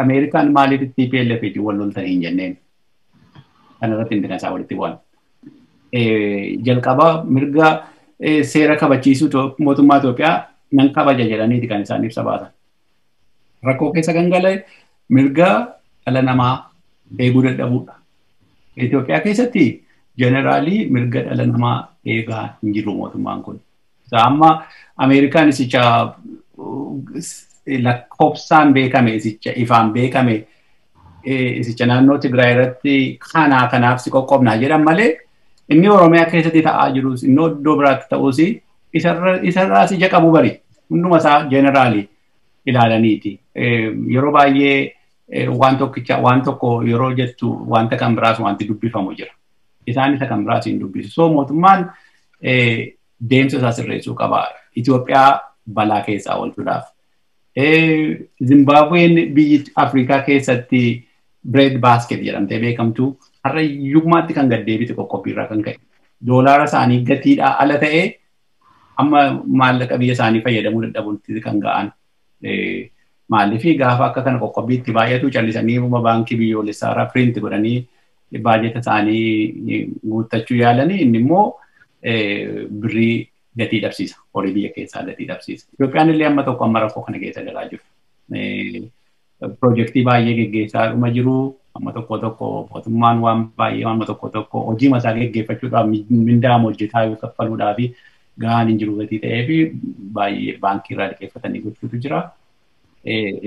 Ameerikaan maaliif TPLF wajjin wal loltan hin jenneen. Kanarratti inni isaa walitti bu'an. Jalqaba mirga seera kabachiisuu mootummaa Itoophiyaa nan kabaja jedhaniiti kan isaan ibsa baasan. Rakkoo keessa kan gale mirga dhala namaa eeguu dadhabuudha. Itoophiyaa keessatti jeneraalii mirga dhala namaa eegaa hin jiru mootummaan kun. Amma Ameerikaan isicha lakkoofsaan beekame, isicha ifaan beekame, isicha naannoo Tigraay irratti kanaa kanaaf si qoqqoobnaa jedhan malee inni Oromiyaa keessatti ta'aa jirus inni iddoo biraatti ta'us isarraas ija qabu bari hunduma isaa jeneraalii ilaalaniiti. Yeroo baay'ee waan tokkicha waan tokko yeroo jettu wanta kan biraas wanti dubbifamu jira. Isaan isa kan biraas hin dubbisu. So mootummaan deemsa isaa sirreessuu qaba. Itoophiyaa balaa keessaa oolchuudhaaf. Zimbaabuween biyyi Afrikaa keessatti bread basket jedhamtee beekamtu har'a hiyyummaatti kan gad deebite qoqqobbiirraa kan ka'e. Doolaara isaanii gatiidhaa ala ta'ee amma maallaqa biyya isaanii fayyadamuu dadhabuutti kan ga'an. Maaliif gaafa akka kana qoqqobbiitti baay'atu callisanii baankii biyyoolessaa irraa print godhanii baajeta isaanii guuttachuu yaalanii inni immoo birrii gatii dhabsiisa. Horii biyya keessaa gatii dhabsiisa. Itoophiyaan illee amma tokko amma rakkoo kana keessa galaa jiru. Piroojeektii baay'ee geggeessaa dhuma jiru. Amma tokko tokko mootummaan waan baay'ee amma tokko tokko hojii masaa geggeeffachuudhaaf mindaama hojjetaa yoo kaffaluudhaaf gahaan hin jiru gatii ta'ee fi baay'ee baankii irraa liqeeffatanii gochuutu jira.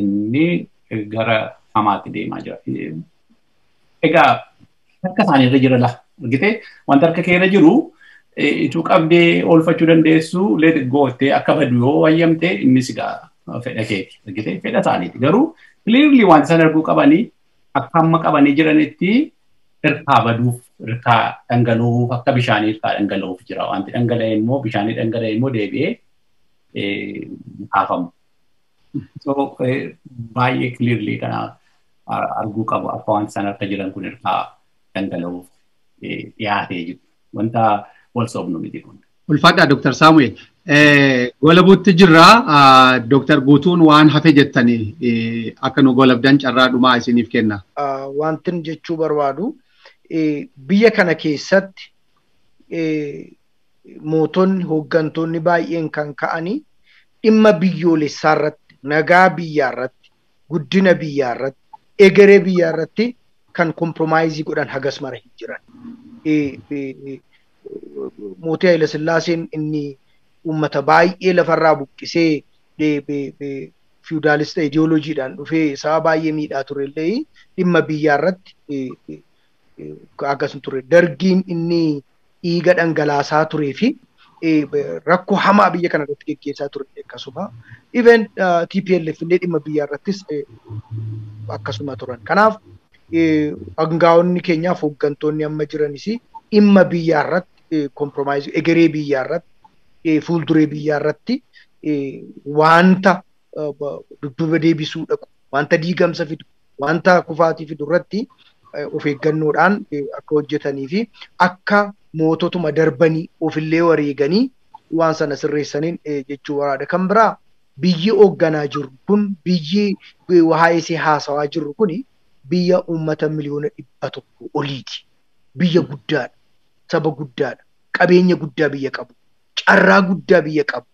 Inni gara hamaatti deemaa jira. Egaa harka isaanii irra jira lafa. Argitee wanta harka kee irra jiru ituu qabdee oolfachuu dandeessu let goottee akka badu yoo wayyamte innis egaa fedha keeti. Argitee fedha isaaniiti. Garuu clearly wanta isaan arguu qabanii akka amma qabanii jiranitti irkaa baduuf, irkaa dhangala'uuf, akka bishaanii irkaa dhangala'uuf jira. Wanti dhangala'e immoo bishaanii dhangala'e immoo deebi'ee kaafamu. So baay'ee clearly kana arguu qabu akka wanti isaan harka jiran kun irkaa dhangala'uuf dhiyaatee jiru. Wanta wal soobnu miti kun. Ulfaadhaa Dr. Saamu'eel. Golabuutti jirra. Dr. Guutuun waan hafe jettanii akka nu golabdan carraa dhumaa isiniif kenna. Wantin jechuu barbaadu biyya kana keessatti mootonni hooggantoonni baay'een kan ka'anii dhimma biyyoolessaa irratti, nagaa biyyaa irratti, guddina biyyaa irratti, egeree biyyaa irratti kan kompromaayizii godhan hagas mara hin jiran. Mootii Haayile Sillaaseen inni uummata baay'ee lafarraa buqqisee fiwudaalista ideolojiidhaan dhufee saba baay'ee miidhaa ture illee dhimma biyyaa irratti akkasuma ture. Dargiin inni dhiiga dhangalaasaa turee fi rakkoo hamaa biyya kana irratti geggeessaa ture akkasuma. Even TPLF illee dhimma biyyaa irrattis akkasuma turan. Kanaaf aangaa'onni keenyaaf hooggantoonni amma jiranis dhimma biyyaa irratti kompromaayizii egeree biyyaa irratti fuulduree biyyaa irratti wanta dudduuba deebisuu dhaqu, wanta diigamsa fidu, wanta kufaatii fidu irratti of eeggannoodhaan akka hojjetanii fi akka moototuma darbanii ofillee wareeganii waan sana sirreessaniin jechuu waraadha. Kan biraa biyyi hoogganaa jirru kun biyyi waa'ee isee haasawaa jirru kun biyya uummata 100,000,000 oliiti. Biyya guddaadha. Saba guddaadha. Qabeenya guddaa biyya qabu. Carraa guddaa biyya qabu.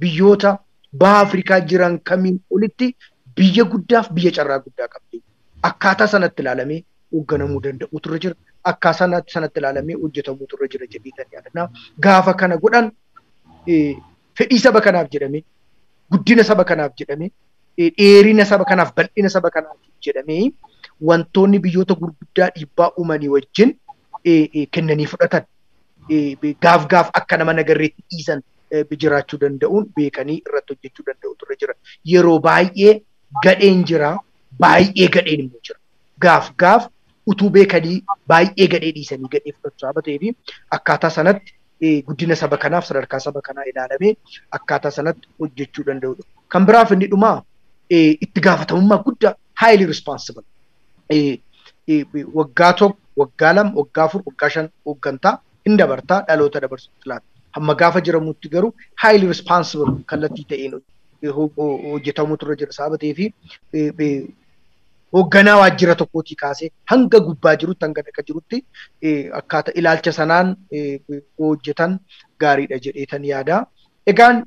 Biyyoota baha Afrikaa jiran kamiin olitti biyya guddaaf biyya carraa guddaa qabdi. Akkaataa sanatti ilaalamee hoogganamuu danda'utu irra jira. Akkaataa sanatti ilaalamee hojjetamuutu irra jira jedhee yaadannaa. Gaafa kana godhan fedhii saba kanaaf jedhamee, guddina saba kanaaf jedhamee, dheerina saba kanaaf, bal'ina saba kanaaf jedhamee wantoonni biyyoota gurguddaa dhiibbaa uumanii wajjin kennanii fudhatan gaaf gaaf akka nama nagarreetti dhiisan jiraachuu danda'uun beekanii irratti hojjechuu danda'utu irra jira. Yeroo baay'ee gadheen jira, baay'ee gadheen immoo jira. Gaaf gaaf utuu beekanii baay'ee gadhee dhiisanii gadhee fudhatu sababa ta'eef akkaataa sanatti guddina saba kanaaf sadarkaa saba kanaa ilaalamee akkaataa sanatti hojjechuu danda'udha. Kan biraaf inni dhumaa itti gaafatamummaa guddaa highly responsible. Waggaa 1, waggaa 2, waggaa 4, waggaa 5 hooggantaa hin dabartaa dhaloota dabarsutti laata. Hamma gaafa jiramutti garuu highly responsible kallattii ta'een hojjetamutu irra jira sababa ta'eef hoogganaa waajjira tokkootii kaasee hanga gubbaa jirutti hanga dhaqa jirutti akkaataa ilaalcha sanaan hojjetan gaariidha jedheetan yaada. Egaan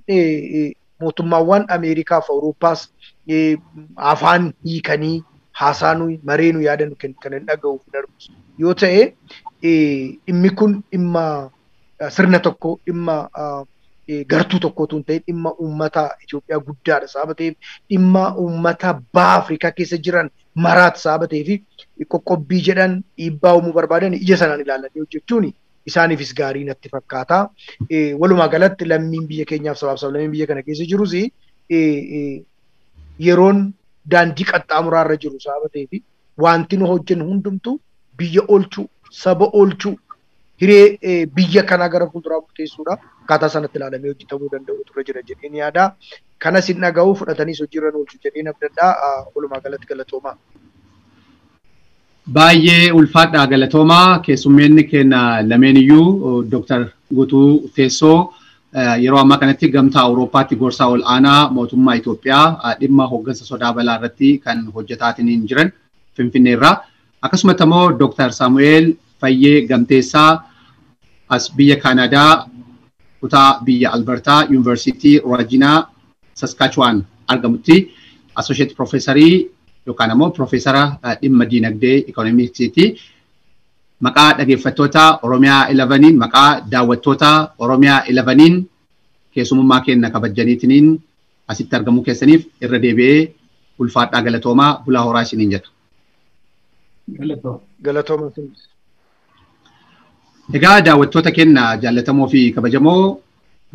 mootummaawwan Ameerikaa fi Awurooppaas afaan hiikanii haasaanuu mareenuu yaadan kan hin dhaga'uuf hin argu yoo ta'e dhimmi kun dhimma sirna tokko dhimma gartuu tokkotu hin ta'in dhimma uummata Itoophiyaa guddaadha sababa ta'eef dhimma uummata baha Afrikaa keessa jiran maraati sababa ta'eef qoqqobbii jedhan dhiibbaa uumuu barbaadan ija sanaan ilaalanii hojjechuun isaaniifis gaarii natti fakkaata. Walumaa galatti lammiin biyya keenyaaf sabaaf sablammiin biyya kana keessa jirus yeroon daandii qaxxaamuraa irra jiru sababa ta'eef wanti nu hojjennu hundumtuu biyya oolchuu, saba oolchuu, hiree biyya kanaa gara fuulduraa murteessuudha. Akkaataa sanatti ilaalamee hojjetamuu danda'u turre jira jedheen yaada. Kanas hin dhaga'u fudhataniis hojiirra oolchu jedheen abdadhaa. Walumaa galatti galatoomaa. Baay'ee ulfaadhaa galatoomaa. Keessummeenni keenya lameen iyyuu Dooktar Guutuu Teessoo yeroo ammaa kanatti gamtaa Awurooppaatti gorsaa ol aanaa mootummaa Itoophiyaa dhimma hooggansa sodaa balaa irratti kan hojjetaatiin jiran Finfinnee irraa. Akkasumatti immoo Dooktar Saamu'eel Fayyee Gamteessaa as biyya Kaanadaa kutaa biyya Albertaa Yuunivarsiitii Raajinaa Saskaachuwaan argamutti Associate Profeesarii yookaan ammoo Profeesara dhimma diinagdee ikoonomiksiiti. Maqaa dhaggeeffattoota Oromiyaa 11 maqaa daawwattoota Oromiyaa 11 keessummaa keenya kabajaniitiniin asitti argamuu keessaniif irra deebi'ee ulfaadhaa galatoomaa bulaa horaa isiniin jedha. Galatooma. Egaa daawwattoota keenya jaallatamoo fi kabajamoo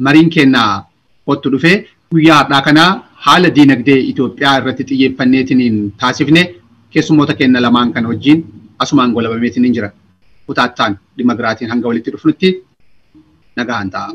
mariin keenya kottu dhufee guyyaa har'aa kana haala diinagdee Itoophiyaa irratti xiyyeeffanneetiniin taasifne keessummoota keenya lamaan kana wajjin asumaan golabameetiniin jira. Kutaattaan dhimma biraatiin hanga walitti dhufnutti nagaan ta'a.